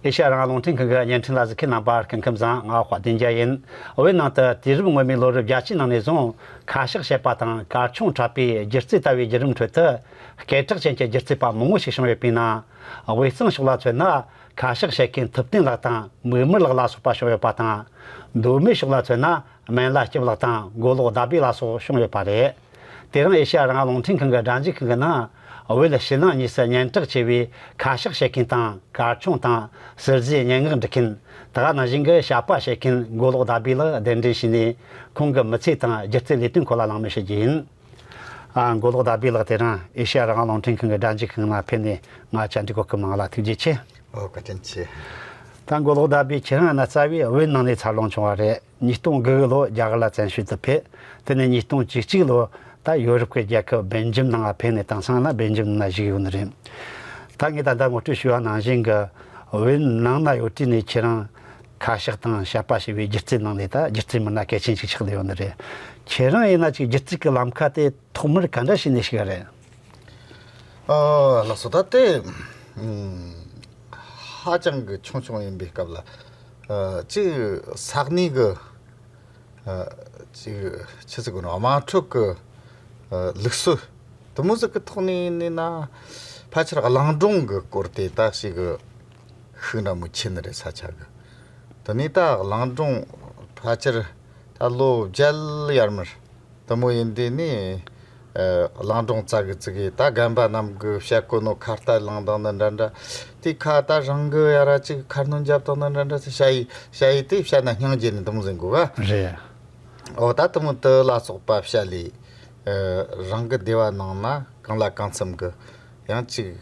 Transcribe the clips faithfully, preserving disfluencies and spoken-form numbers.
ཨེ་ཤེ་ཡ་རང་དབང་རླུང་འཕྲིན་ཁང་གི་བརྙན་འཕྲིན་ལ་གཟིགས་མཁན་རྣམ་པ་སྐུ་ཁམས་བཟང་། ང་དཔལ་ལྡན་རྒྱལ་ཡིན། བོད་ནང་དུ་དུས་རབས་སྔོན་མའི་ལོ་རབས་བརྒྱད་ཅུའི་ནང་ནས་བཟུང་ཁ་ཤགས་བཤད་པ་དང་གར་ཆུང་འཁྲབ་པའི་སྒྱུ་རྩལ་ལྟ་བུའི་བརྒྱུད་རིམ་ཁྲོད་དུ། སྐད་གྲགས་ཅན་གྱི་སྒྱུ་རྩལ་པ་མང་བོ་ཞིག་བྱུང་ཡོད་པའི་ནང་། དབུས་གཙང་ཕྱོགས་ལ་མཚོན་ན་ཁ་ཤགས་བཤད་མཁན་ཐུབ་བསྟན་ལགས་དང་མིག་དམར་ལགས་ལ་སོགས་པ་བྱུང་ཡོད་པ་དང་། མདོ་སྨད་ཕྱོགས་ལ་མཚོན་ན་སྨན་བླ་སྐྱབས་ལགས་དང་མགོ་ལོག་ཟླ་བྷེ་ལ་སོགས་བྱུང་ཡོད་པ་རེད། དེ་རིང་ཨེ་ཤེ་ཡ་རང་དབང་རླུང་འཕྲིན་ཁང་གི་སྒྲ་འཇུག་ཁང་གི་ནང་། བོད་ཕྱི་ནང་གཉིས་སུ་སྙན་གྲགས་ཆེ་བའི་ཁ་ཤགས་བཤད་མཁན་དང་གར་ཆུང་དང་ཟུར་བཟོའི་སྙན་ངག་འབྲི་མཁན། ད་ག་ནང་བཞིན་གྱི་བཤད་པ་བཤད་མཁན་མགོ་ལོག་ཟླ་བྷེ་ལགས་གདན་འདྲེན་བྱས་ནས། ཁོང་གི་མི་ཚེ་དང་སྒྱུ་རྩལ་ལས་དོན་སྐོར་ལ་གླེང་མོལ་ཞུ་རྒྱུ་ཡིན། ཨ། མགོ་ལོག་ཟླ་བྷེ་ལགས། དེ་རིང་ཨེ་ཤེ་ཡ་རང་དབང་རླུང་འཕྲིན་ཁང་གི་སྒྲ་འཇུག་ཁང་ནང་ཕེབས་ནས་ང་བཅར་འདྲི་གོ་སྐབས་གནང་བ་ལ་ཐུགས་རྗེ་ཆེ། ཨོ། བཀའ་དྲིན་ཆེ། ད་མགོ་ལོག་ཟླ་བྷེ། ཁྱེད་རང་ཡིན་ན་རྩ་བའི་བོད་ནང་ནས་འཚར་ལོངས་བྱུང་བ་རེད། ཉིས་སྟོང་དགུ་གི་ལོ་རྒྱ་གར་ལ་བཙན་བྱོལ་དུ་ཕེབས། དེ་ནས་ཉིས་སྟོང་བཅུ་གཅིག་ལོ་ད་ཡོ་རོབ་ཀྱི་རྒྱལ་ཁབ་སྦེལ་ཇམ་ནང་ལ་ཕེབས་ནས་དེང་སང་ན་སྦེལ་ཇམ་ནང་ན་བཞུགས་ཡོད་ནི་རེད། ད་ངས་ད་ལྟ་ངོ་སྤྲོད་ཞུས་པ་ནང་བཞིན་གྱི་བོད་ནང་ན་ཡོད་དུས་ནས་ཁྱེད་རང་ཁ་ཤགས་དང་བཤད་པ་ཞེས་པའི་སྒྱུ་རྩལ་ནང་ནས་ད་སྒྱུ་རྩལ་མི་སྣ་གལ་ཆེན་ཞིག་ཆགས་བསྡད་ཡོད་ནི་རེད། ཁྱེད་རང་ཡིན་ན་ཅིག་སྒྱུ་རྩལ་གྱི་ལམ་ཁ་དེ་ཐོག་མར་ག་འདྲ་བྱས་ནས་ཞུགས་པ་རེད། ཨ། ལགས་སོ། ད་དེ་ཧ་ཅང་གི་ཆུང་ཆུང་ཡིན་པའི་སྐབས་ལ། ཨ། ཅིག་ས་གནས་གི། ཨ། ཅིག་ཆི་ཟིག་གོ་ནོ། དམངས་ཁྲོད་ཀྱི། ཨ། ལུགས་སྲོལ་དེ་མོ་ཟིག་གི་ཐོག་ནས་ཡིན་ན། ཕལ་ཆེར་གླིང་སྒྲུང་གི་སྐོར་དེ་ད་ཞིག་གི་ཤུགས་འདྲ་མོ་ཆེ་ནི་རེད། ས་ཆ་གི། དེ་ནས་ད་གླིང་སྒྲུང་ཕལ་ཆེར་ད་ལོ་བརྒྱད་ཡར་མར་དེ་མོ་ཡིན་དུས་ནས། ཨ། གླིང་སྒྲུང་བཙལ་གི་བཙལ་གི། ད་རྒན་པ་རྣམས་གི་བཤད་གོ་ནོ་ཁ་བརྡ་གླེང་སྟངས་ནི་འདྲ་འདྲ། དེ་ཁ་ད་རང་གི་ཡ་ར་ཅིག་ཁ་སྣོན་རྒྱབ་སྟངས་ནི་འདྲ་འདྲ། ཞ་ཡི་ཞ་ཡི་དེ་བཤད་ན་སྙིང་རྗེ་ནི་དེ་མོ་ཟིག་གོ་ག་རེད། ཨོ། ད་དེ་མོ་དེ་ལ་སོགས་པ་བཤད་ལས། ཨ། རང་གི་སྡེ་བ་ནང་ན་གང་ལ་གང་འཚམ་གི་ཡང་ཅིག་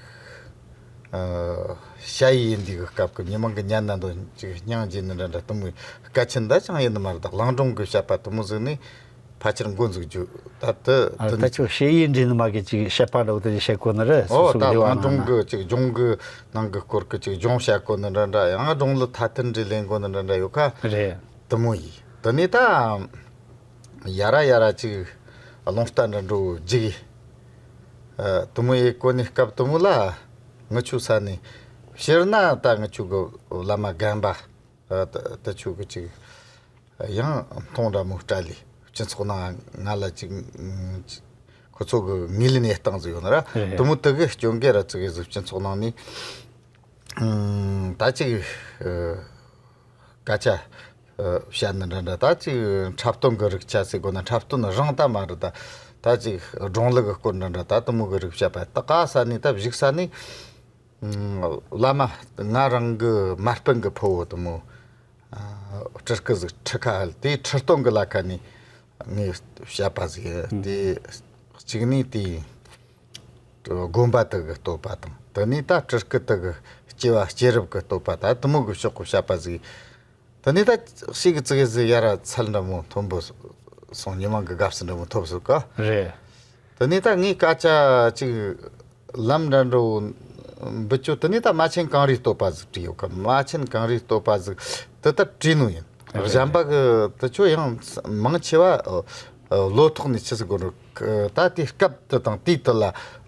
ཨ། ཞ་ཡི་ཡིན་དུས་གི་སྐབས་གི་མྱི་མང་གི་ཉན་ན་འདོད་ཅིག་སྙིང་རྗེ་ནི་འདྲ་འདྲ་དེ་མོ་སྐད་ཆ་འདྲ་ཅང་ཡིན་ནི་མ་རེད། ད་གླིང་སྒྲུང་གི་བཤད་པ་དེ་མོ་ཟིག་ནི་ཕལ་ཆེར་འགོ་འཛུགས་རྒྱུ། ད་དེ་ཨ། དེ་ད་ནི་ཁྱོད་ཞ་ཡི་འདྲེ་ནི་མ་གི་ཅིག་བཤད་པ་འདྲ་བོ་དེ་བཤད་གོ་ནི་རེད། ཨོ། སོ་སོ་ད་གི་སྡེ་བ་གླིང་ནང་སྒྲུང་ན་གི་ཅིག་ལྗོངས་གི་ནང་གི་སྐོར་གི་ཅིག་ལྗོངས་བཤད་གོ་ནི་འདྲ་འདྲ། ཡང་སྒྲུང་ལི་ཐ་ཐན་འདྲེ་ལེན་གོ་ནི་འདྲ་འདྲ་ཡོད་ཁ་རེད། དེ་མོ་ཡིན། དེ་ནས་ད་ཡ་ར་ཡ་ར་ཅིག་རླུང་རྟ་འདྲ་འགྲོ་རྒྱུག་གི། ཨ། དེ་མོ་ཡེ་གོ་ནི་སྐབས་དེ་མོ་ལ་ངི་ཆོ་ས་ནས། སྤྱིར་ན་ད་ངི་ཆོ་གི་བླ་མ་རྒན་པ། ཨ། ད་ད་ཆོ་གི་ཅིག་ཡང་མཐོང་འདྲ་མོ་སྤྲད་ལས་སྤྱི་ཚོགས་ནང་ང་ལ་ཅིག་ཁོ་ཚོ་གི་ངོས་ལེན་ཡེ་སྟངས་ཟིག་ཡོད་ནི་ར། རེད། དེ་མོ་དེ་གི་སྐྱོན་གེ་ར་ཙི་གེ་ཟིག་སྤྱི་ཚོགས་ནང་ནས། ཨ། ད་ཅིག་ཨ། སྐད་ཆ། ཨ། བཤད་ནི་འདྲ་འདྲ། ད་ཅིག་འཁྲབ་སྟོན་གི་རིགས་ཆ་ཟེར་གོ་ན། འཁྲབ་སྟོན་རང་ད་མ་རེད། ད་ད་ཅིག་སྒྲུང་ལུགས་གི་སྐོར་འདྲ་འདྲ། ད་དེ་མོ་གི་རིགས་བཤད་པ། ད་ག་ས་ནས་ད་བཞུགས་ས་ནས། ཨ། བླ་མ་ང་རང་གི་མ་སྤུན་གི་ཕུ་བོ་དེ་མོ། ཨ། སྤྲུལ་སྐུ་ཟིག་ཁྲི་ཁ་ཧལ་དེ་ཁྲི་སྟོན་གི་ལ་ཁ་ནས་ངས་བཤད་པ་ཟིག་ཡིན། ཨ། དེ་གཅིག་ནས་དེ། དགོན་པ་དག་གི་བསྟོད་པ་དང་། དེ་ནས་ད་སྤྲུལ་སྐུ་དག་གི་སྐྱེ་བ་སྐྱེས་རབས་ཀྱི་བསྟོད་པ། ད་དེ་མོ་གི་ཕྱོགས་གི་བཤད་པ་ཟིག། དེ་ནས་ད་ཞིག་གི་ཙི་གེ་ཟིག་ཡ་ར་ཚད་འདྲ་མོ་མཐོན་པོ་སོང་། མྱི་མང་གི་དགའ་བསུ་འདྲ་མོ་ཐོབ་སོང་ག། རེད། དེ་ནས་ད་ངས་སྐད་ཆ་ཅིག་ལམ་འདྲ་འདྲ་བོ་འབུད་ཆོག། དེ་ནས་ད་རྨ་ཆེན་གངས་རིའི་བསྟོད་པ་ཟིག་བྲིས་ཡོད་ག། རྨ་ཆེན་གངས་རིའི་བསྟོད་པ་ཟིག་དེ་ད་བྲིས་ནོ་ཡིན། རེད། གཞན་པ་གི་དེ་ཆོ་ཡང་མང་ཆེ་བ་ལོ་ཐོག་ནས་ཆི་ཟིག་གོ་འགྲོ། ད་དེ་སྐབས་དེ་དང་དུས་དེ་ལ་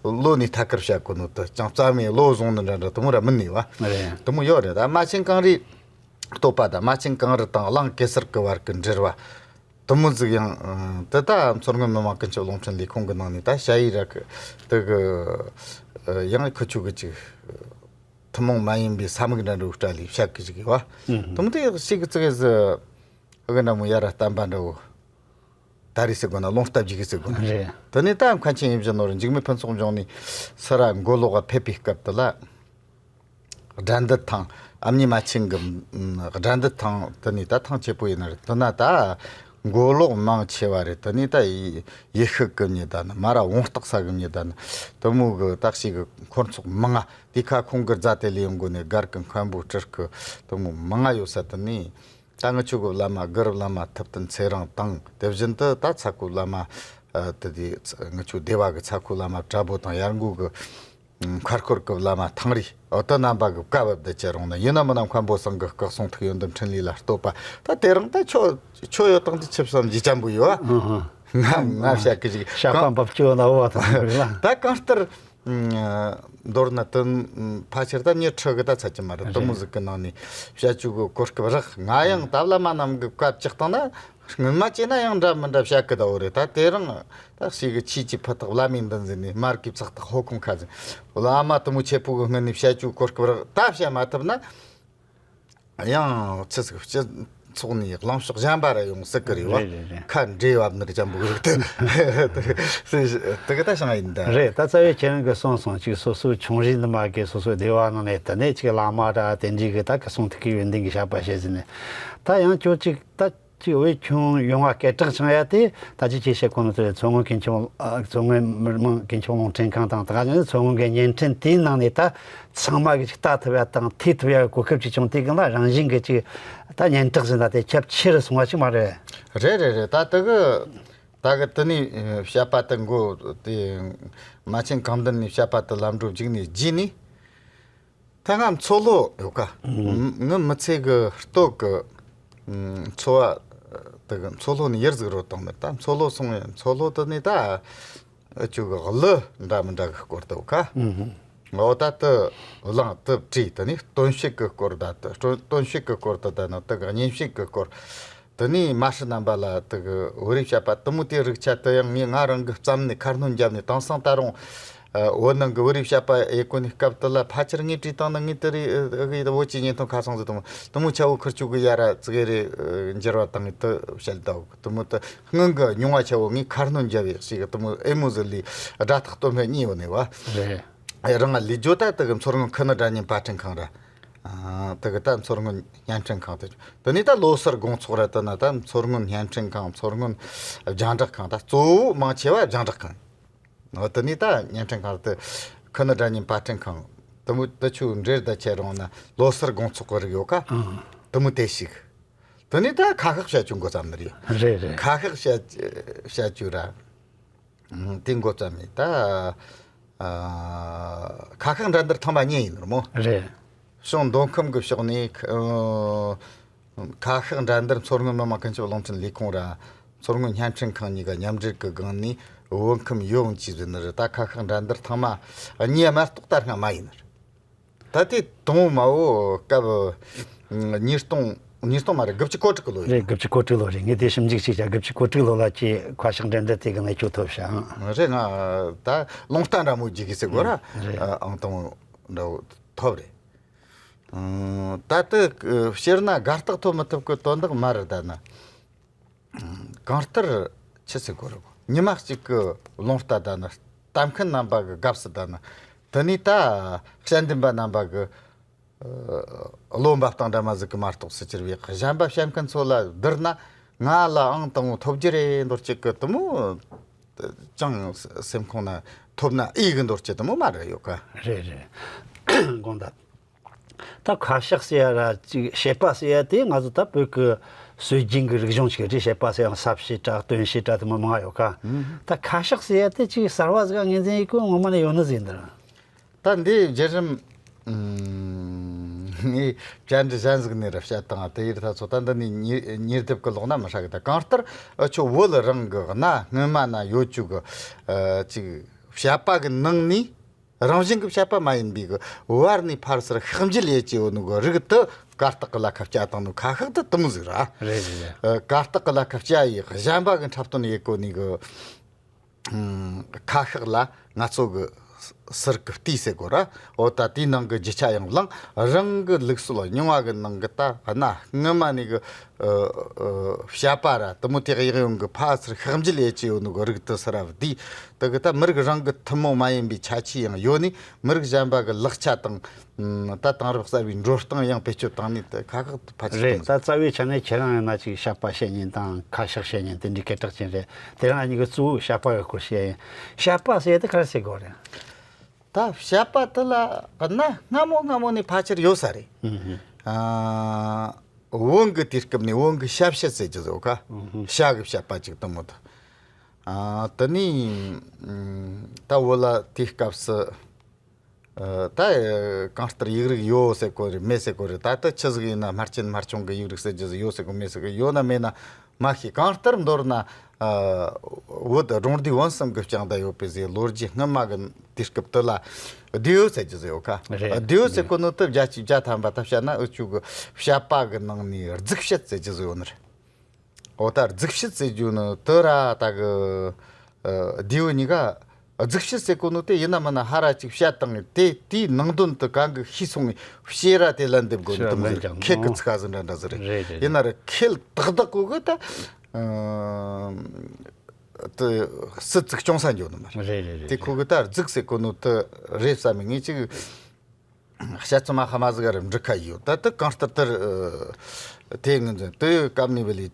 ལོ་ནས་ཐད་ཀར་བཤད་གོ་ནོ་དེ་ཅང་རྩ་མེད་ལོ་བཟུང་ནི་འདྲ་འདྲ་དེ་མོ་ར་མིན་ནི་བ། རེད། དེ་མོ་ཡོད་རེད། ད་རྨ་ཆེན་གངས་རིའི་བསྟོད་པ་དང་། རྨ་ཆེན་གངས་རི་དང་གླིང་གེ་སར་གྱི་བར་གྱི་འབྲེལ་བ་དེ་མོ་ཟིག་ཡང་། ཨ། དེ་ད་མཚོ་སྔོན་མི་དམངས་ཀུན་ཁྱབ་རླུང་འཕྲིན་ལས་ཁུངས་ཀྱི་ནང་ནས་ད་ཞ་ཡི་ར་གི་དེ་གི། ཨ། ཡང་ཁུ་ཆུ་གི་ཅིག་ཐུན་མོང་མ་ཡིན་པའི་ས་མིག་འདྲ་འདྲ་བོ་སྤྲད་ལས་བཤད་གི་ཅིག་ཡོད་བ། ཨུ་ཧུ། དེ་མོ་དེ་ཞིག་གི་ཙི་གེ་ཟིག་གི་འདྲ་མོ་ཡ་ར་བསྟན་པ་འདྲ་བོ། ད་རེས་ཟེར་དགོས་ན་རླུང་རྟ་བརྒྱུད་གི་ཟེར་དགོས་ན། རེད། དེ་ནས་ད་མཁན་ཆེན་ཡིད་བཞིན་ནོར་བུ་འཇིགས་མེད་ཕུན་ཚོགས་འབྱུང་གནས་སུ་ར་མགོ་ལོག་ག་ཕེབས་པའི་སྐབས་དེ་ལ། དགྲ་འདུལ་ཐང་། ཨ་མྱེས་རྨ་ཆེན་གྱི། ཨ། དགྲ་འདུལ་ཐང་དེ་ནས་ད་ཐང་ཆེ་པོ་ཡིན་ན་རེད། དེ་ན་ད་མགོ་ལོག་མང་ཆེ་བ་རེད། དེ་ནས་ད་ཡེ་ཡེ་ཤུ་གི་མྱི་ད་ནི། མ་ར་བོང་སྟག་ས་གི་མྱི་ད་ནི། དེ་མོ་གི་ད་ཞིག་གི་འཁོར་ཚོགས་མང་ང་དེ་ཁ་ཁོང་གི་རྫ་དེ་ལས་ཡོང་གོ་ནས། སྒར་གི་མཁན་པོ་སྤྲུལ་སྐུ་དེ་མོ་མང་ང་ཡོད་ས་དེ་ནས། ད་ངི་ཆོ་གི་བླ་མ་གུ་རུ་བླ་མ་ཐུབ་བསྟན་ཚེ་རིང་དང་། དེ་བཞིན་དུ་ད་ཚ་ཁུ་བླ་མ། ཨ། དེ་དེ་ངི་ཆོ་སྡེ་བ་གི་ཚ་ཁུ་བླ་མ་བཀྲ་བྷོ་དང་། ཡར་མགོ་གི་མཁར་སྐོར་གི་བླ་མ་ཐང་རི། འོ། དེ་རྣམ་པ་གི་བཀའ་བབས་དེ་ཅི་རུང་ན། ཡིན་ན་མིན་ན་མཁན་པོ་ཚང་གི་སྐུ་གསུང་ཐུགས་ཡོན་ཏན་འཕྲིན་ལས་ལ་བསྟོད་པ། ད་དེ་རིང་ད་ཆོ་ཆོ་ཡོད་དང་དེ་ཆིབས་སམ་ཇི་ཅམ་པོ་ཡོད། ཨ་ཧ། ང་ང་བཤད་གི་ཅིག་བཤད་པ་འབབ་ཆོ་ན་འོ་བ་དང་ལ། ད་གང་ལྟར། ཨ། མདོར་ན་དུ་ཕལ་ཆེར་ད་ཉི་ཁྲི་གི་ད་ཚད་ཀྱི་མ་རེད། དུ་མོ་ཟིག་གི་ནང་ནས་བཤད་རྒྱུ་གི་གོ་སྐབས་རག་ང་ཡང་ད་བླ་མ་རྣམས་གི་བཀའ་བཅག་བཏང་ན་སྔོན་མ་བྱས་ན་ཡང་འདྲ་མི་འདྲ་བཤད་གི་ད་འོ་རེད། ད་དེ་རིང་ད་ཞིག་གི་ཆོས་ཀྱི་ཕུ་ཐག་བླ་མའི་མདུན་ཟིན་ནས་མར་གི་ཚག་ཐག་ཧོ་ཁུང་ཁ་ཟིན་བླ་མ་དུ་མོ་ཆེ་པོ་གི་སྔུན་ནས་བཤད་རྒྱུ་གོ་སྐབས་རག་ད་བཤད་མ་ཐུབ་ན། ཡང་ཆི་ཟིག་སྤྱི་ཚོགས་ནས་གླེང་ཕྱོགས་གཞན་པ་ར་ཡོང་སྲིད་གི་རེད་བ། རེད་རེད་རེད། ཁ་འདྲེ་བབ་ནི་ར་ཅན་པོ་རིགས་དེ་དེ་གི་ད་བྱུང་ཡིན་ད། རེད། ད་རྩ་བའི་ཁྱེད་རང་གི་གསུངས་སོང་ཅིག་སོ་སོའི་ཆུང་རིགས་འདི་མ་གི་སོ་སོའི་སྡེ་བ་ནང་ནས་དེ་ནས་ཅིག་བླ་མ་ར་དེ་འདྲའི་གི་ད་གི་གསུང་ཐིག་གི་ཡོན་ཏན་གི་བཤད་པ་བྱེད་ཟིན་ནས་ད་ཡང་ཁྱོད་ཅིག་ད་ཅིག་བོད་ཁྱོན་ཡོངས་ལ་སྐད་གྲགས་ཆང་ཡ་དེ་ད་ཅི་ཅི་བཤད་གོ་ནོ་དེ་མཚོ་སྔོན་ཀུན་ཁྱབ་ཨ་མཚོ་སྔོན་མི་དམངས་ཀུན་ཁྱབ་རླུང་འཕྲིན་ཁང་དང་ད་ག་ནས་མཚོ་སྔོན་གི་བརྙན་འཕྲིན་དེའི་ནང་ནས་ད་ཚང་མ་གི་ཅིག་ལྟ་ཐུབ་ཡ་དང་ཐོས་ཐུབ་ཡ་གི་གོ་སྐབས་ཅིག་བྱུང་དེ་གི་ལ་རང་བཞིན་གི་ཅིག་ད་སྙན་གྲགས་ཟིན་ད་དེ་ཁྱབ་ཆེ་རུ་སོང་བ་ཅིག་མ་རེད། རེད་རེད་རེད། ད་དེ་གི་ད་གི་དེ་ནས་བཤད་པ་དེ་མགོ་དེ་མ་ཆེན་གང་འདི་ནས་བཤད་པ་དེ་ལམ་འགྲོ་མཇུག་ནས་རྗེས་ནས། ད་ང་མཚོ་ལྷོ་ཡོད་ཀ་ངི་མི་ཚེ་གི་སྟོད་གི་ཨམ་འཚོ་བ་དེ་གི་མཚོ་ལྷོ་ནས་ཡུལ་ཟིག་རོ་བཏང་མེད། ད་མཚོ་ལྷོ་སོང་བས་མཚོ་ལྷོ་དེ་ནས་ད་ཨ་ཅུ་གི་གླུ་འདྲ་མི་འདྲ་གི་སྐོར་དུ་ཡོད་ཀ་འོ་ད་དེ་གླེང་དེ་བྲིས། དེ་ནས་སྟོན་དཔྱིད་གི་སྐོར་ད་དེ་སྟོན་དཔྱིད་གི་སྐོར་དུ་ད་ནི་དེ་གི་གཉེན་དཔྱིད་གི་སྐོར། དེ་ནས་མ་ཧྲི་རྣམ་པ་ལ་དེ་གི་བོད་རིགས་བཤད་པ་དེ་མོ་དེ་རིགས་ཆ་དེ་ཡང་ངས་ང་རང་གི་བརྩམས་ནས་ཁ་སྣོན་བརྒྱབ་ནས་དེང་སང་ད་རུང་ཨ་བོད་ནང་གི་བོད་རིགས་བཤད་པ་ཨེ་གོ་ནས་སྐབས་དེ་ལ་ཕལ་ཆེར་ངས་བྲིས་བཏང་ན་ངས་དེ་རེད་ཨེ་གི་བོད་ཀྱི་བརྙན་ཐུང་ཁ་སང་ཟིག་དེ་མོ་དེ་མོ་ཆ་བོ་ཁུར་ཆུ་གི་ཡ་ར་ཙི་གེ་རེ་འགྱུར་བ་བཏང་ངས་དེ་བཤད་ད་དེ་མོ་དེ་སྔོན་གི་མྱོང་བ་ཆ་བོ་ངས་ཁ་སྣོན་བརྒྱབ་ཡས་ཞིག་གི་དེ་མོ་ཨེ་མོ་ཟིག་ལས་སྒྲ་ཐག་སྟོན་ཕན་གཉིས་ཡོད་ནས་བ། རེད། རང་ལས་ཇོ་ད་དེ་གི་མཚོ་སྔོན་ཁུ་ནུ་སྒྲ་སྙན་པར་སྐྲུན་ཁང་ར། ཨ་དེ་གི་ད་མཚོ་སྔོན་བརྙན་འཕྲིན་ཁང་དེ་དེ་ནས་ད་ལོ་སར་དགོང་ཚོགས་ར་དེ་ན་ད་མཚོ་སྔོན་བརྙན་འཕྲིན་ཁང་མཚོ་སྔོན་རྒྱང་བསྒྲགས་ཁང་ད་གཙོ་བོ་མང་ཆེ་བ་རྒྱང་བསྒྲགས་ཁང་། འོ་དེ་ནས་ད་བརྙན་འཕྲིན་ཁང་དེ་ཁུ་ནུ་སྒྲ་སྙན་པར་སྐྲུན་ཁང་དེ་མོ་དེ་ཆུ་འབྲེལ་ད་ཆེ་རུང་ན་ལོ་སར་དགོང་ཚོགས་གི་རིགས་ཡོད་ཀ་ཨང་། དེ་མོ་དེ་ཞིག་དེ་ནས་ད་ཁ་ཤགས་བཤད་རྒྱུ་འགོ་བརྩམས་ནི་རེད། རེད་རེད། ཁ་ཤགས་བཤད་བཤད་རྒྱུ་ར། དེ་འགོ་བརྩམས་ནས་ད་ཨ་ཁ་ཤགས་འགྲན་བསྡུར་ཐེངས་མ་གཉིས་ཡིན་ནོ་མོ། རེད། ཕྱོགས་མདོ་ཁམས་ཀྱི་ཕྱོགས་ནས་ཨ་ཁ་ཤགས་འགྲན་བསྡུར་མཚོ་སྔོན་མི་དམངས་ཀུན་ཁྱབ་རླུང་འཕྲིན་ལས་ཁུངས་ར་མཚོ་སྔོན་བརྙན་འཕྲིན་ཁང་གཉིས་ཀ་མཉམ་འབྲེལ་གྱི་སྒང་ནས་བོད་ཁམས་ཡོངས་ཀྱི་ཟིན་ནི་རེད། ད་ཁ་ཤགས་འགྲན་བསྡུར་ཐེངས་མ་གཉིས་མ་གཏོགས་ད་སྔ་མ་ཡིན་ནི་རེད། ད་དེ་དང་པོ་མ་བོ་སྐབས་ཉིས་སྟོང་ཉིས་སྟོང་མ་རེད། དགུ་བཅུ་གོ་དྲུག་གི་ལོ་རེད། རེད། དགུ་བཅུ་གོ་དྲུག་ལོ་རེད། ངས་དེ་ཞིབ་འཇུག་བྱས་ཀྱང་དགུ་བཅུ་གོ་དྲུག་ལོ་ལ་ཀྱི་ཁ་ཤགས་འགྲན་བསྡུར་དེ་གི་ནས་ཁྱོད་ཐོབ་ཤག་རེད། ང་ད་རླུང་རྟ་འདྲ་མོ་རྒྱུག་གི་ཟེར་དགོས་ར། རེད། ཨང་དང་འདྲ་བོ་ཐོབ་རེད། ད་ལྟ་སྤྱིར་ན་དགའ་རྟགས་ཐོབ་མི་ཐུབ་གི་དོན་དག་མ་རེད། ད་ན། གང་ལྟར་ཆི་ཟེར་དགོས་རེད། ཉི་མ་གཅིག་གི་རླུང་རྟ་ད་ནི་ལྟ་མཁན་རྣམ་པ་གི་སྐབས་སུ་ད་ནི་དེ་ནས་ད་དཔྱད་འདེམས་པ་རྣམ་པ་གི་ཨ་བློ་འབབ་སྟངས་འདྲ་མ་ཟིག་གི་མ་གཏོགས་སུ་གྱུར་བའི་གཞན་པ་བཤད་མཁན་ཚོ་ལ་བསྡུར་ན་ང་ལའང་དང་པོ་ཐོབ་རྒྱུ་རེད་འདོར་གཅིག་གི་དུ་མོ་ཅང་སེམས་ཁོང་ན་ཐོབ་ན་ཨེ་གི་འདོར་གཅིག་དུ་མོ་མ་རེད་ཡོད་ཀ་རེད་རེད། དགོངས་དག་ད་ཁ་ཤགས་ཟེར་ཡ་ར་ཅིག་བཤད་པ་ཟེར་ཡ་དེ་ང་ཚོ་ད་བོད་ཀྱི་སྲོལ་རྒྱུན་གྱི་རིག་གཞུང་ཅིག་རེད། བཤད་པ་ཟེར་ཡང་ཟབ་བཤད་འདྲ་སྟོན་བཤད་འདྲ་དེ་མོ་མང་ཡོད་ཀ་ད་ཁ་ཤགས་ཟེར་ཡ་དེ་ཅིག་གསར་བ་ཟིག་ངོས་འཛིན་ཡེད་གོ་ངོ་མ་ནས་ཡོད་ནི་ཟིག་འདིར། ད་འདི་བརྒྱུད་རིམ་ངས་བཅར་འདྲི་གཞན་ཟིག་ནས་ར་བཤད་དང་དེ་ཡིར་ད་ཚོ་ད་འདི་ནས་ཉེ་ཉེ་སྡེབ་ཀྱི་ལོག་ན་མི་ཧྲ་གི་ད་གང་ལྟར་ཨ་ཆོ་བོད་རང་གི་གནའ་སྔོན་མ་ན་ཡོད་རྒྱུ་གི་ཨ་ཅིག་བཤད་པ་གི་ནང་ནས། རང་བཞིན་གྱི་བཤད་པ་མ་ཡིན་པའི་གི་བར་ནས་ཕར་ཚུར་ཤགས་འཇིལ་ཡེད་ཀྱི་ཡོད་ནོ་གི་རིགས་དེ་གར་སྟེགས་གི་ལ་ཁ་བཅའ་བཏང་ནོ་ཁ་ཤགས་དེ་དེ་མོ་ཟིག་ར། རེད་རེད་རེད། ཨ་གར་སྟེགས་གི་ལ་ཁ་བཅའ་ཡི་གཞན་པ་གི་འཁྲབ་སྟོན་ཡེད་གོ་ནི་གི་ཨམ་ཁ་ཤགས་ལ་ང་ཚོ་གི་ཟུར་གི་ལྟས་ཟེར་གོ་ར། འོ་ད་དེའི་ནང་གི་རྒྱུ་ཆ་ཡང་བླངས་རང་གི་ལུགས་སྲོལ་རྙིང་བ་གི་ནང་གི་ད་གནའ་སྔོན་མ་ནས་གི་ཨ་ཨ་བཤད་པ་ར་དེ་མོ་དེ་གཡག་ཡོང་གི་ཕར་ཚུར་ཤགས་འཇིལ་ཡེད་ཀྱི་ཡོད་ནོ་གི་རིགས་དེ་སུ་ར་བསྡུས། དེ་གི་ད་མི་རིགས་རང་གི་ཐུན་མོང་མ་ཡིན་པའི་ཁྱད་ཆོས་ཡང་ཡོད་ནི་མི་རིགས་གཞན་པ་གི་ལག་ཆ་དང་ད་དེང་རབས་གསར་བའི་འགྲོ་སྟངས་ཡང་བེད་སྤྱོད་བཏང་ནི་དེ་ཁ་ཁག་ཏུ་ཕལ་ཆེར་རེད། གཏོང་ད་རྩ་བའི་ཆ་ནས་ཁྱེད་རང་ཡིན་ན་ཅིག་བཤད་པ་བཤད་ཉན་དང་ཁ་ཤགས་བཤད་ཉན་དེ་འདྲའི་སྐད་གྲགས་ཅན་རེད། དེ་རིང་ཨ་ནི་གི་གཙོ་བོ་བཤད་པ་གི་སྐོར་བཤད་ཡིན། བཤད་པ་ཟེར་དེ་ག་རེ་ཟེར་དགོས་རེད། ད་བཤད་པ་དེ་ལ་གནའ་སྔ་མོ་སྔ་མོ་ནས་ཕལ་ཆེར་ཡོད་ས་རེད། ཨ་བོན་གི་དུས་སྐབས་ནས་བོན་གི་ཞབས་བཤད་ཟེར་རྒྱུ་ཟོ་ཁ་ཞྭ་གི་བཤད་པ་ཅིག་དེ་མོ་དེ། ཨ་དེ་ནས་ཨ་ད་བོད་ལ་དེའི་སྐབས་སུ་ཨ་ད་གང་ལྟར་ཡིག་རིགས་ཡོད་ཟེར་གོ་རེད་མེད་ཟེར་གོ་རེད། ད་ལྟ་ཆི་ཟིག་ཡིན་ན་སྨར་ཆེན་སྨར་ཆུང་གི་ཡིག་རིགས་ཟེར་རྒྱུ་ཟིག་ཡོད་ཟེར་གོ་མེད་ཟེར་གོ་ཡོད་ན་མེད་ན་མ་ཤེས། གང་ལྟར་མདོར་ན་ ཨ། བོད་སྒྲུང་ལྡེའུ་བོན་གསུམ་གྱི་ལྕངས་བསྡད་ཡོད་པའི་ཟེར་ལོ་རྒྱུས་སྔོན་མ་གི་དུས་སྐབས་དེ་ལ་ལྡེའུ་ཟེར་རྒྱུ་ཟེར་ཡོད་ཀ། རེད། ལྡེའུ་ཟེར་གོ་ནོ་དེ་བརྒྱད་ཅུ་གྱ་ཐམ་པ་ད་བཤད་ན་འུ་ཆོ་གི་བཤད་པ་གི་ནང་ནས་རྫིག་བཤད་ཟེར་རྒྱུ་ཟེར་ཡོད་ནི་རེད། འོ་ད་རྫིག་བཤད་ཟེར་རྒྱུ་ནི་དེ་ར་ད་གི་ཨ་ལྡེའུ་གཉིས་ཀ། རྫིག་བཤད་ཟེར་གོ་ནོ་དེ་ཡིན་ན་མིན་ན་ཧ་ར་ཅིག་བཤད་བཏང་ངས་དེ་དེའི་ནང་དོན་དེ་གང་གི་ཤེས་སོང་ངས་བཤད་ར་དེ་ལན་འདེབས་དགོས་ནི་དེ་མོ་ཟེར། ཁེ་གི་ཚིག་ཁ་ཟིག་འདྲ་འདྲ་ཟིག་རེད། རེད་རེད། ཡིན་ན་ར་ཁེ་ཏག་ཏག་གོ་གི་ད། ཨ་དེ་སུ་ཙིག་ཅུང་ཟད་འགྱོ་ནི་མ་རེད། རེད་རེད་རེད། དེ་ཁོ་གི་ད་རྫིག་ཟེར་གོ་ནོ་དེ་རེད་བསམ་མི་ངས་ཅིག་བཤད་ཚོད་མ་ཧ་མ་ཟིག་ར་འབྲི་ཁ་ཡོད། ད་དེ་གང་ལྟར་དེར་དེ་ངན་ཚན་དེ་སྐབས་ནས་བ་ལས་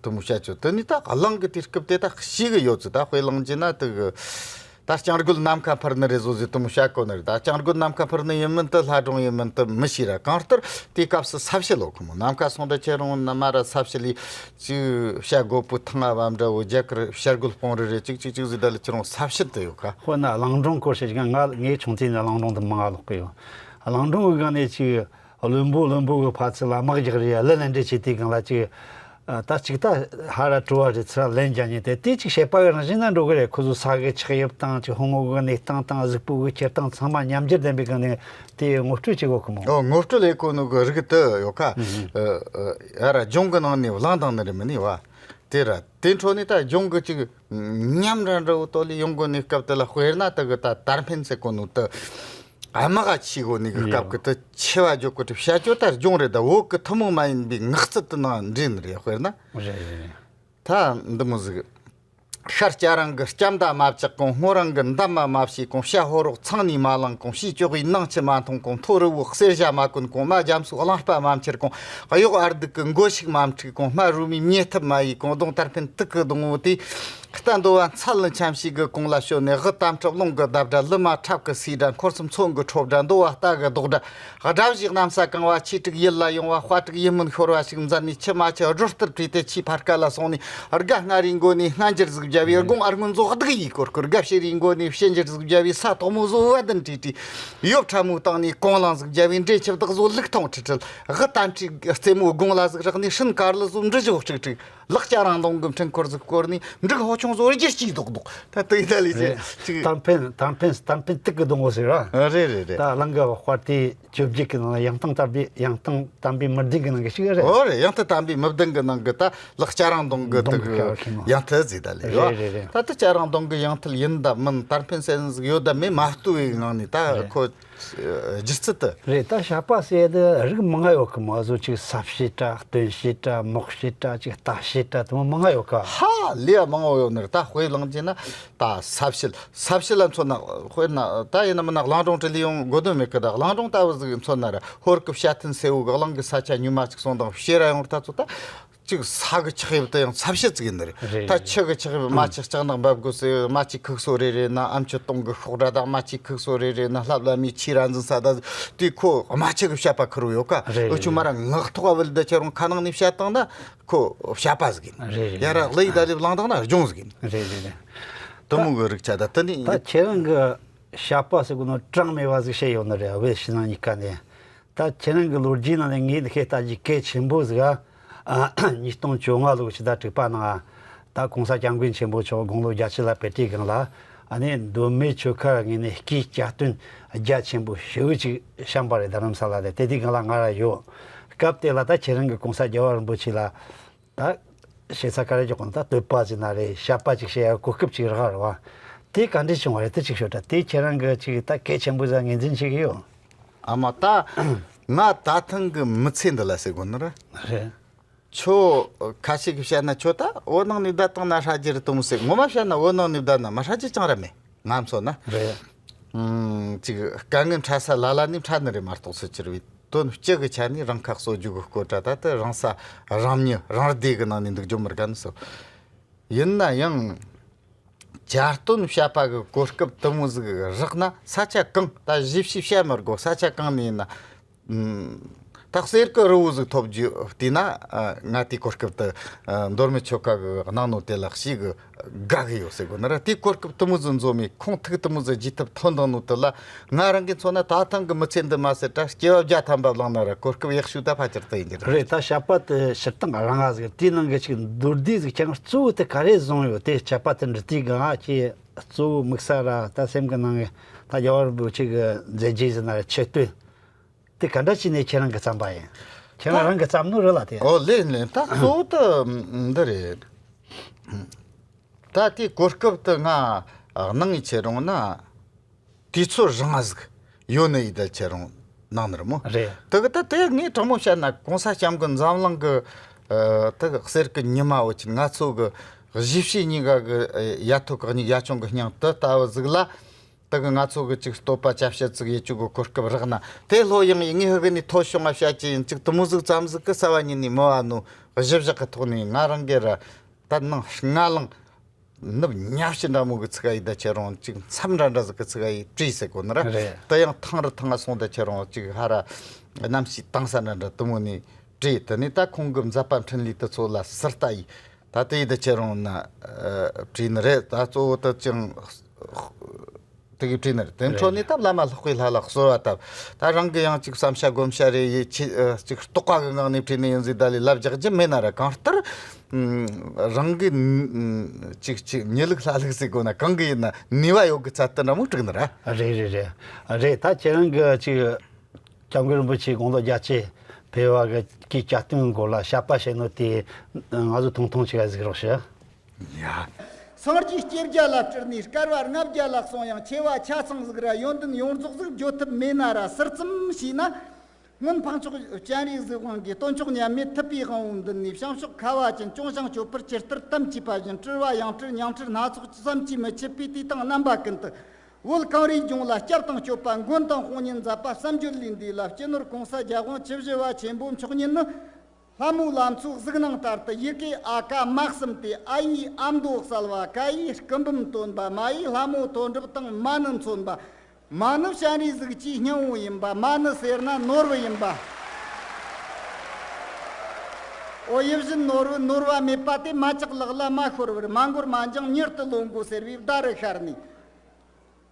དེ་མོ་བཤད་ཆོག་དེ་ནས་ད་གླིང་གི་དུས་སྐབས་དེ་ད་ཤེས་གི་ཡོད་ཚུལ་ད་དཔེ་བླངས་རྒྱུ་ན་དེ་གི་ད་སྤྱང་རྒོད་ནམ་མཁའ་འཕུར་ནི་རེད་བཟོ་ཟིག་དེ་མོ་བཤད་གོ་ནི་རེད། ད་སྤྱང་རྒོད་ནམ་མཁའ་འཕུར་ནི་ཡིན་མིན་དེ་ལྷ་སྒྲུང་ཡིན་མིན་དེ་མི་ཤེས་ར། གང་ལྟར་དེའི་སྐབས་སུ་ས་བྱི་ལོ་ཁོ་མོ་ནམ་མཁའ་སོང་འདྲ་ཁྱེད་རང་ན་མ་ར་ས་བྱི་ལས་ཅིག་བཤད་དགོས་པོ་ཐང་ང་བམ་འདྲ་བོ་རྒྱ་གར་བྱ་རྒོད་སྤུངས་རི་རེད་ཅིག་ཅིག་ཅིག་ཟིག་ད་ལ་ཁྱེད་རང་ས་བྱི་དེ་ཡོད་ཀ། དཔེར་ན་གླིང་སྒྲུང་སྐོར་བཤད་ཀྱང་ང་ངའི་ཆུང་དུས་ནས་གླིང་སྒྲུང་དེ་མང་ང་ཀློག་གི་ཡོད། གླིང་སྒྲུང་གི་སྒང་ནས་ཅིག་བློན་པོ་བློན་པོ་གི་ཕ་ཚུལ་ལ་དམག་རྒྱག་རེས་ཡ་ལན་ལན་འདྲེ་བྱེད་དུས་སྒང་ལ་ཅིག་ཨ། ད་ཅིག་ད་ཧ་ར་བྲོ་བ་རེད་ཚུར་ལན་རྒྱག་ཉེན་དེ་དེ་ཅིག་བཤད་པ་གི་རང་བཞིན་ན་འགྲོ་གི་རེད། ཁོ་ཚོ་ས་གི་ཆགས་དབྱིབས་དང་ཅིག་ཕུང་བོ་གི་གནས་སྟངས་དང་གཟུགས་པོ་གི་འཁྱེར་སྟངས་ཚང་མ་ཉམས་འགྱུར་ལྡན་པའི་སྒང་ནས་དེ་ངོ་སྤྲོད་བྱེད་གོ་གི་མོ། ཨོ་ངོ་སྤྲོད་ལས་གོ་ནོ་གི་རིགས་དེ་ཡོད་ཀ། ཨ་ཨ་ཡ་ར་ལྗོངས་གི་ནང་ནས་བླངས་བཏང་ནི་རེད་མིན་ནི་བ། དེ་ར་དེ་འཕྲོ་ནས་ད་ལྗོངས་གི་ཅིག་ཉམས་ར་འདྲ་བོ་དོ་ལི་ཡོང་གོ་ནི་སྐབས་དེ་ལ་དཔེར་ན་དེ་གི་ད་དར་འཕེན་ཟེར་གོ་ནོ་དེ་དམག་ག་ཆས་གོ་ནི་གི་སྐབས་གི་དེ་ཆེ་བ་འཇོག་གི་དེ་བྱ་སྤྱོད་ད་ལྗོངས་རེད། ད་བོད་གི་ཐུན་མོང་མ་ཡིན་པའི་ངག་རྩལ་དེ་ནང་འདྲེས་ནི་རེད། དཔེར་ན་རེད་རེད་རེད། ད་འདི་མོ་ཟིག་ཤར་སྐྱ་རེངས་གི་སྐྱ་མདའ་མ་བཅག་གོང་། སྔོ་རེངས་གི་འདབ་མ་མ་བྱས་གོང་། བྱ་ཕོ་རོག་ཚང་ནས་མ་ལངས་གོང་། བྱིའུ་ཅོག་གིས་ནང་ཆུ་མ་འཐུང་གོང་། མཐོ་རི་བོ་གསེར་ཞྭ་མ་གོན་གོང་། རྨ་རྒྱ་མཚོའི་གླིང་པ་མ་འཁྱེར་གོང་། གཡོག་ཨར་སྡུག་གི་མགོ་ཤུགས་མ་འཁྲུག་གོང་། རྨ་རུ་མའི་མྱེ་ཐབ་མ་ཡས་གོང་། གདོང་དར་འཕེན་སྟུག་གི་སྡོང་བོ་དེ། རྟ་འདོ་བ་མཚལ་ལ་འཁྱམ་ཞིག་གི་གོང་ལ་ཞོན་ནས། དབུ་དམ་ཁྲག་རླུང་གི་འདབ་སྒྲ། ལི་མ་ཁྲབ་ཀྱི་སིལ་སྒྲ། འཁོར་གསུམ་མཚོན་གྱི་ཁྲོབ་སྒྲ། འདོ་བ་རྟ་གི་རྡོག་སྒྲ། དགྲ་བཞི་གནམ་ས་གང་བ། ཆོས་དྲུག་ཡུལ་ལ་ཡོང་བ། དཔའ་དྲུག་ཡིད་སྨོན་ཤོར་བ་ཞིག་མཛད་ནས། ཆུ་མ་ཆུ་སྒྲོ་ལྟར་བྲིས་ཏེ་ཆུའི་ཕར་ཁ་ལ་སོང་ནས། སྒ་ལྔ་རིའི་མགོ་ནས་སྔ་འགྱུར་ཟིག་བརྒྱབ་པས། དགུང་ཨར་སྔོན་མཛོ་སྡུག་ཡིས་བསྐོར་བསྐོར། སྒ་བྱེ་རིའི་མགོ་ནས་ཕྱི་འགྱུར་ཟིག་བརྒྱབ་པས། ས་དོག་མོ་བཟོ་བ་བདུན་བྲིས་བྲིས། ཡོབ་ཁྲ་མོའི་སྟེང་ནས་གོང་ལང་ཟིག་བརྒྱབ་པས། འདྲེ་ཆུ་བདག་བཟོ་ལུག་ཐང་ཁྲི་ཁྲི། དབུ་དམ་ཁྲིའི་རྩེ་མོ་དགུང་ལ་ཟིག་རེག་ནས། སྲིན་དཀར་ལི་བཟོ་འབྲི་བཞོག་ཁྲིག་ཁྲིག། ལག་སྐྱ་རིང་ལུང་གི་འཕྲུལ་འཁོར་ཟིག་བསྐོར་ནས། འབྲུག་ཧོ་ཆུང་བཟོ་རྒྱུ་སྐྱིད་རྡོག་རྡོག། ད་དེ་ད་ལས་ཅི་ཅིག་དར་འཕེན་དར་འཕེན་དར་འཕེན་སྟུག་གི་སྡོང་བོ་ཟེར་བ། རེད་རེད་རེད། ད་གླིང་གི་དཔའ་རྟུལ་བཅོ་བརྒྱད་ཀྱི་ནང་ལ་ཡང་སྟེང་དམ་པའི་ཡང་སྟེང་དམ་པའི་མི་བདུན་གྱི་ནང་གི་གཅིག་རེད། ཨོ་རེད། ཡང་སྟེང་དམ་པའི་མི་བདུན་གྱི་ནང་གི་ད་ལག་སྐྱ་རིང་སྡོང་གི་སྡོང་གི་དེ་གི་སྐྱ་བ་ཁྱེར་ནོ། ཡང་ཐལ་ཟིག་ད་ལས་ཡོད། རེད་རེད་རེད། ད་དེ་སྐྱ་རིང་སྡོང་གི་ཡང་ཐལ་ཡིན་ད་མིན་དར་འཕེན་ཟེར་ཟིག་ཡོད་ད་མེད་མ་ལྟོས་པའི་ངང་ནས་ད་རེད། ཁོ། སྒྱུ་རྩལ་དུ། རེད། ད་བཤད་པ་ཟེར་དུས་རིགས་མང་ང་ཡོད་གི་མོ། བཟོ་ཅིག་ས་བྱེད་འདྲ་སྟོན་བྱེད་འདྲ་མོག་བྱེད་འདྲ་ཅིག་རྟ་བྱེད་འདྲ་དེ་མོ་མང་ང་ཡོད་གི། ཧ་ལས་མང་བོ་ཡོད་ནི་རེད། ད་དཔེ་བླངས་རྒྱུ་ན་ད་ས་བྱི་ས་བྱི་ལ་མཚོན་ན། དཔེར་ན་ད་ཡིན་ན་མིན་ན་གླིང་སྒྲུང་བྲི་ལི་ཡོང་དགོས་དོན་མེད་གི། ད་གླིང་སྒྲུང་ལྟ་བུ་ཟིག་མཚོན་ན་ར་ཧོར་གི་བྱ་ཐུན་སེར་བོ་གི་གླིང་གི་ས་ཆ་ཉུལ་མ་ཅིག་སོང་དང་བྱེ་ར་ཡོང་ར་ད་ཚོ་ད། གཅིག་ས་གི་ཆགས་དབྱིབས་དེ་ཡང་ས་བྱི་ཟིག་ཡིན་ནི་རེད། རེད། ད་ཆུ་གི་ཆགས་དབྱིབས་རྨ་ཆུ་ལྕགས་ནག་འབབ་དགོས་ཟེར། རྨ་ཆུའི་ཁུག་སོ་རེ་རེ་ན་ཨ་མཆོག་སྟོང་གི་ཤོག་སྒྲ་དང་། རྨ་ཆུའི་ཁུག་སོ་རེ་རེ་ན་ལྷ་བླ་མའི་ཆོས་ར་འཛིན་ས་ད་དེ་ཁོ་རྨ་ཆུ་གི་བཤད་པ་ཁུར་བོ་ཡོད་ཀ། རེད། འུ་ཆོ་མ་ར་ངག་ཐོག་བ་བུད་ད་ཁྱེད་རང་ཁ་ནང་ནས་བཤད་བཏང་ན་ཁོ་བཤད་པ་ཟིག་ཡིན། རེད་རེད། ཡ་ར་གླུ་ཡི་ད་ལས་བླངས་བཏང་ན་སྦྱོང་ཟིག་ཡིན། རེད་རེད་རེད། དེ་མོ་གི་རིགས་ཆ་ད་དེ་ནི། ད་ཁྱེད་རང་གི་བཤད་པ་ཟེར་གོ་ནོ་གྲངས་མེད་པ་ཟིག་བཤད་ཡོད་ནི་རེད། བོད་ཕྱི་ནང་གཉིས་ཀ་ནས། ད་ཁྱེད་རང་གི་ལོ་རྒྱུས་ནང་ནས་ངས་འདི་ཁའི་ལྟ་རྒྱུ་གལ་ཆེན་པོ་ཟིག་ཨ། ཉིས་སྟོང་བཅོ་ལྔ་ལོའི་ཕྱི་ཟླ་དྲུག་པ་ནང་ད་གོང་ས་སྐྱབས་མགོན་ཆེན་པོ་མཆོག་དགུང་ལོ་བརྒྱད་ཅུ་ལ་ཕེབས་དུས་སྒང་ལ་ཨ་ནི་མདོ་སྨད་ཆོལ་ཁ་ངོས་ནས་སྐུའི་གྱ་སྟོན་རྒྱ་ཆེན་པོ་ཞེ་པོ་ཅིག་བཤམས་པ་རེད། རྡ་རམ་ས་ལ་ལ་དེ་དུས་སྒང་ལ་ང་ར་ཡོད། སྐབས་དེ་ལ་ད་ཁྱེད་རང་གི་གོང་ས་རྒྱལ་བ་རིན་པོ་ཆེ་ལ་ད་ཞེ་ས་ཀ་རེ་ཅོག་གོང་ད་བསྟོད་པ་ཟིག་ན་རེ་བཤད་པ་ཅིག་བཤད་ཡ་གོ་སྐབས་ཅིག་རག་རེད་བ། དེ་ག་འདྲས་བྱུང་བ་རེད། དེ་ཅིག་ཤོད་དྲ། དེ་ཁྱེད་རང་གི་ཅིག་ད་གལ་ཆེན་པོ་ཟིག་ངོས་འཛིན་བྱེད་ཀྱི་ཡོད། ཨ་མ་ད། ང་ད་ཐེངས་ཀྱི་མི་ཚེ་འདི་ལ་ཟེར་དགོས་ནི་རེད། རེད། ཁྱོད་ཁ་ཤས་ཀྱིས་བཤད་ན་ཁྱོད་ད་བོད་ནང་ནས་བསྡད་བཏང་ན་ཧྲ་རྒྱུ་རེད་དུ་མི་ཟེར། ངོ་མ་བཤད་ན་བོད་ནང་ནས་བསྡད་ན་མི་ཧྲ་རྒྱུ་ཅང་ར་མེད། ང་མཚོན་ན། རེད། ཨུམ། ཅིག་དཀའ་ངལ་འཕྲད་ས་ལ་ལ་ནས་འཕྲད་ནི་རེད་མ་གཏོགས་སུ་གྱུར་བའི་དོན་སྤྱི་གི་ཆ་ནས་རང་ཁ་གསོ་རྒྱུ་གི་སྐོར་དྲ་ད་ལྟ་རང་ས་རང་མྱི་རང་སྡེ་གི་ནང་ནས་འདུག་རྒྱུ་མི་དགའ་ནི་སོ། ཡིན་ན་ཡང་། གྱ་སྟོན་བཤད་པ་གི་གོ་སྐབས་དུ་མོ་ཟིག་རག་ན་ས་ཆ་གང་ད་གཞིས་བྱེས་བཤད་མི་དགོས། ས་ཆ་གང་ནས་ཡིན་ན། ཨུམ། ད་གསེར་གྱི་རི་བོ་ཟིག་ཐོབ་རྒྱུ་བལྟས་ན། ཨ། ང་དེའི་གོ་སྐབས་དེ། ཨ། མདོ་སྨད་ཆོལ་ཁ་གི་གནང་ནོ་དེ་ལ་ཞེ་གི་དགའ་གི་ཡོད་ཟེར་གོ་ནི་ར། དེའི་གོ་སྐབས་དེ་མོ་ཟིག་འཛོམས་མེད། ཁོང་ཐུགས་དེ་མོ་ཟིག་བརྗེད་ཐབས་ཐོན་བཏང་ནོ་དེ་ལ། ང་རང་གིས་མཚོན་ན་ད་ཐེངས་གི་མི་ཚེ་འདི་མ་ཟད་ར་སྐྱེ་བ་བརྒྱ་ཐམ་པ་བླངས་ན་ར་གོ་སྐབས་ཡག་ཤོས་ད་ཕལ་ཆེར་དེ་ཡིན་རྒྱུ་རེད། རེད། ད་བཤད་པ་དེ་སྤྱིར་བཏང་རང་ང་ཟིག་དེའི་ནང་གི་ཅིག་མདོར་བསྡུས་ཟིག་ཁྱེད་རང་གཙོ་བོ་དེ་ག་རེ་བཟུང་ཡོད། དེ་བཤད་པ་དེ་འབྲི་དུས་གང་ང་ཁྱེད་གཙོ་བོ་དམིགས་ས་ར། ད་སེམས་གི་ནང་གི་ད་རྒྱལ་བ་རིན་པོ་ཆེ་གི་མཛད་རྗེས་ཟེར་ན་ར། མཆོད་བསྟོད་དེ་ག་འདྲ་བྱས་ནས་ཁྱེད་རང་གིས་བརྩམས་པ་ཡིན། ཁྱེད་རང་ད་རང་གིས་བརྩམས་ནོ་རེད་ལ་དེ། ཨོ་ལེ་ལེ། ད་གཙོ་བོ་དེ་འདི་རེད། ད་དེའི་གོ་སྐབས་དེ་ང་གནང་ཡི་ཁྱེད་རང་ན། དུས་ཚོད་རིང་ང་ཟིག་ཡོད་ནི་ཡིན་ད་ཁྱེད་རང་གནང་ནི་རེད་མོ། རེད། དེ་གི་ད་དེ་ངས་དྲང་མོ་བཤད་ན་གོང་ས་སྐྱབས་མགོན་འཛམ་གླིང་གི། ཨ། དེ་གི་གསེར་གི་ཉི་མ་བོ་ཅིག་ང་ཚོ་གི་གཞིས་བྱེས་གཉིས་ཀ་གི། ཨ། ཡ་ཐོད་གི་གཉིས་ཀ་ཡ་ཆུང་གི་སྙིང་དེ་ལྟ་བུ་ཟིག་ལ། དེ་གི་ང་ཚོ་གི་ཅིག་བསྟོད་པ་ཅ་བཤད་ཟིག་ཡེད་རྒྱུ་གི་གོ་སྐབས་རག་ན། དེ་ལྷོད་ཡངས་ངས་ཧི་གི་ནས་ཐོ་བྱུང་ང་བཤད་རྒྱུ་ཡིན། ཅིག་དེ་མོ་ཟིག་ཙམ་ཟིག་གི་རྩ་བ་ཉིད་ནས་མི་བ་ནོ་གཞི་བཞག་གི་ཐོག་ནས་ང་རང་གི་ར། ད་ནང་སྔ་ལང་ནུབ་ཉ་ཕྱི་འདྲ་མོ་གི་ཚིག་ཡིན་ད་ཁྱེད་རང་ཅིག་མཚམས་འདྲ་འདྲ་ཟིག་གི་ཚིག་ཡིན་བྲིས་ཟེར་གོ་ནི་ར། རེད། དེ་ཡང་ཐང་རི་ཐང་ང་སོང་ད་ཁྱེད་རང་ཅིག་ཧ་ར་གནམ་གཤིས་དྭངས་ས་འདྲ་འདྲ་དེ་མོ་ནས་བྲིས། དེ་ནས་ད་ཁོང་གི་མཛད་པ་འཕྲིན་ལས་དེ་ཚོ་ལ་ཟུར་ལྟ་ཡིས། ད་དེ་ཡིས་ད་ཁྱེད་རང་ན་བྲིས་ནི་རེད། ད་གཙོ་བོ་དེ་ཅང་དེ་གི་བྲིས་ནི་རེད། དེ་འཕྲོ་ནས་ད་བླ་མ་ལྷག་པའི་ལྷ་ལ་གསོལ་བ་བཏབ། ད་རང་གི་ཡང་ཅིག་བསམ་བྱ་སྒོམ་བྱ་རེ་ཡེ་ཆེ། ཨ། ཅིག་རྟོགས་པ་གི་ངང་ནས་བྲིས་ནི་ཡིན་ཟིག་ད་ལས་ལབ་རྒྱག་རྒྱུ་མེད་ན་ར། གང་ལྟར་རང་གི་ཅིག་ཅིག་ཉི་ལུགས་ལྷ་ལུགས་ཟེར་དགོས་ན་གང་གི་ཡིན་ན་ནུས་པ་ཡོད་གི་ཚད་དེ་འདྲ་མོ་བསྒྲིགས་ནི་ར། རེད་རེད་རེད་རེད། ད་ཁྱེད་རང་གི་ཅིག་སྐྱབས་མགོན་རིན་པོ་ཆེ་དགུང་ལོ་བརྒྱད་ཅུ་ཕེབས་པ་གི་གི་གྱ་སྟོན་སྐོར་ལ་བཤད་པ་བཤད་ནོ་དེ་ང་ཚོ་ཐུང་ཐུང་ཅིག་གཟིགས་རོགས་ཞུ། ཡ། སངས་རྒྱས་སྐྱེ་བརྒྱ་ལ་སྤྲུལ་ནས་བསྐལ་པ་ལྔ་བརྒྱ་ལ་སོང་ཡང་། ཆེ་བ་ཆ་ཚང་ཟིག་ར་ཡོན་ཏན་ཡོངས་རྫོགས་ཟིག་བརྗོད་ཐབས་མེད་ན་ར། ཟུར་ཙམ་བྱས་ན། སྔོན་འཕགས་མཆོག་སྤྱན་རས་གཟིགས་དབང་གིས་སྟོན་མཆོག་མཉམ་མེད་ཐུབ་པའི་དབང་པོ་མདུན་ནས། བྱང་ཕྱོགས་ཁ་བ་ཅན་བྱང་ཆུབ་སྤྱོད་པར་ཇི་ལྟར་དམ་བཅས་པ་བཞིན། སྤྲུལ་པ་ཡང་སྤྲུལ་ཉིང་སྤྲུལ་སྣ་ཚོགས་བསམ་གྱིས་མི་ཁྱབ་པས། དུས་དང་རྣམ་པ་ཀུན་ཏུ་བོད་གངས་རིའི་ལྗོངས་ལ་སྐྱབས་དང་སྤྱོད་པ་མགོན་དང་དཔུང་གཉེན་མཛད་པ། བསམ་བརྗོད་ལས་འདས་ལ་སྤྱི་ནོར་༸གོང་ས་༸རྒྱལ་དབང་བཅུ་བཞི་པ་ཆེན་པོ་མཆོག་ཉིད་ནི། ལྷ་མོའི་ལམ་མཚོ་གཟིགས་སྣང་ལྟར་དུ། ཡི་གེ་ཨ་ཀ་མ་གསུམ་སྟེ། ཨ་ཡིས་ཨ་མདོ་གསལ་བ། ཀ་ཡིས་སྐུ་འབུམ་སྟོན་པ། མ་ཡིས་ལྷ་མོ་དོན་གྲུབ་དང་མ་ཎི་མཚོན་པ། མ་ཎི་སྤྱན་རས་གཟིགས་ཀྱི་སྙིང་པོ་ཡིན་པ། མ་ཎི་ཟེར་ན་ནོར་བུ་ཡིན་པ། འོ། ཡིད་བཞིན་ནོར་བུ་ནོར་བ་མེད་པ་དེ། མ་ཆག་ལག་ལ་མ་ཤོར་བར། མ་འགོར་མ་འགྱངས་མྱུར་དུ་ལོངས་དགོས་ཟེར་བའི་བརྡ་རུ་ཤར་ནས།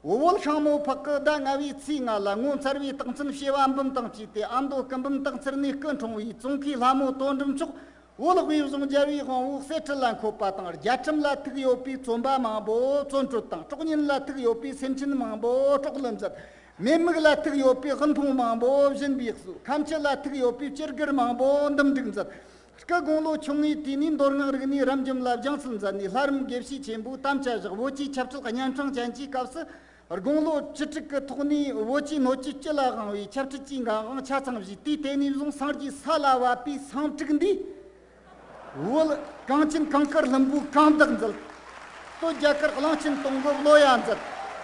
བོད་ཤིང་མོ་ཕག་གི་ཟླ་ལྔ་བའི་ཚེས་ལྔ་ལ་ངོ་མཚར་བའི་རྟགས་མཚན་བྱེ་བ་འབུམ་དང་བཅས་ཏེ། ཨ་མདོ་སྐུ་འབུམ་སྟེང་ཚུར་ནས་སྐུ་འཁྲུངས་པའི་ཙོང་ཁའི་ལྷ་མོ་དོན་གྲུབ་མཆོག་བོད་དབུས་གཞུང་རྒྱལ་བའི་དབང་པོ་གསེར་ཁྲི་ལ་འཁོད་པ་དང་། རྒྱལ་ཁྲིམས་ལ་ཐུག་ཡོད་པའི་བཙོན་པ་མང་པོ་བཙོན་གྲོལ་དང་། གྲོགས་ཉིད་ལ་ཐུག་ཡོད་པའི་སེམས་ཅན་མང་པོ་དཀྲོག་ལུས་མཛད། མེད་མུག་ལ་ཐུག་ཡོད་པའི་དབུལ་ཕོངས་མང་པོ་སྦྱིན་པའི་གསོས། ཁམས་སྤྱི་ལ་ཐུག་ཡོད་པའི་སྤྱི་སྒེར་མང་པོ་འདུམ་འགྲིག་མཛད། སྐུ་དགུང་ལོ་ཆུང་ངུའི་དུས་ནས་མདོ་སྔགས་རིག་གནས་རབ་འབྱམས་ལ་སྦྱངས་སུ་མཛད་ནས། ལྷ་རམས་དགེ་བཤེས་ཆེན་པོའི་དམ་བཅའ་བཞག་བོད་ཀྱི་ཆབ་སྲིད་གཉན་འཕྲང་ཅན་གྱི་སྐབས་སུ། དགུང་ལོ་བཅུ་དྲུག་གི་ཐོག་ནས་བོད་ཀྱི་སྣོད་བཅུད་སྤྱི་ལ་དབང་བའི་ཆབ་སྲིད་ཀྱི་འགན་དབང་ཆ་ཚང་བཞེས་ཏེ། དེ་ནས་བཟུང་སངས་རྒྱས་ས་ལ་བབས་པའི་སེང་ཕྲུག་འདིས། བོད་གངས་ཅན་གངས་དཀར་ལྷུན་པོའི་གངས་འདེགས་མཛད། སྟོད་རྒྱ་གར་གླང་ཆེན་སྟོང་གི་གློ་ཡ་མཛད།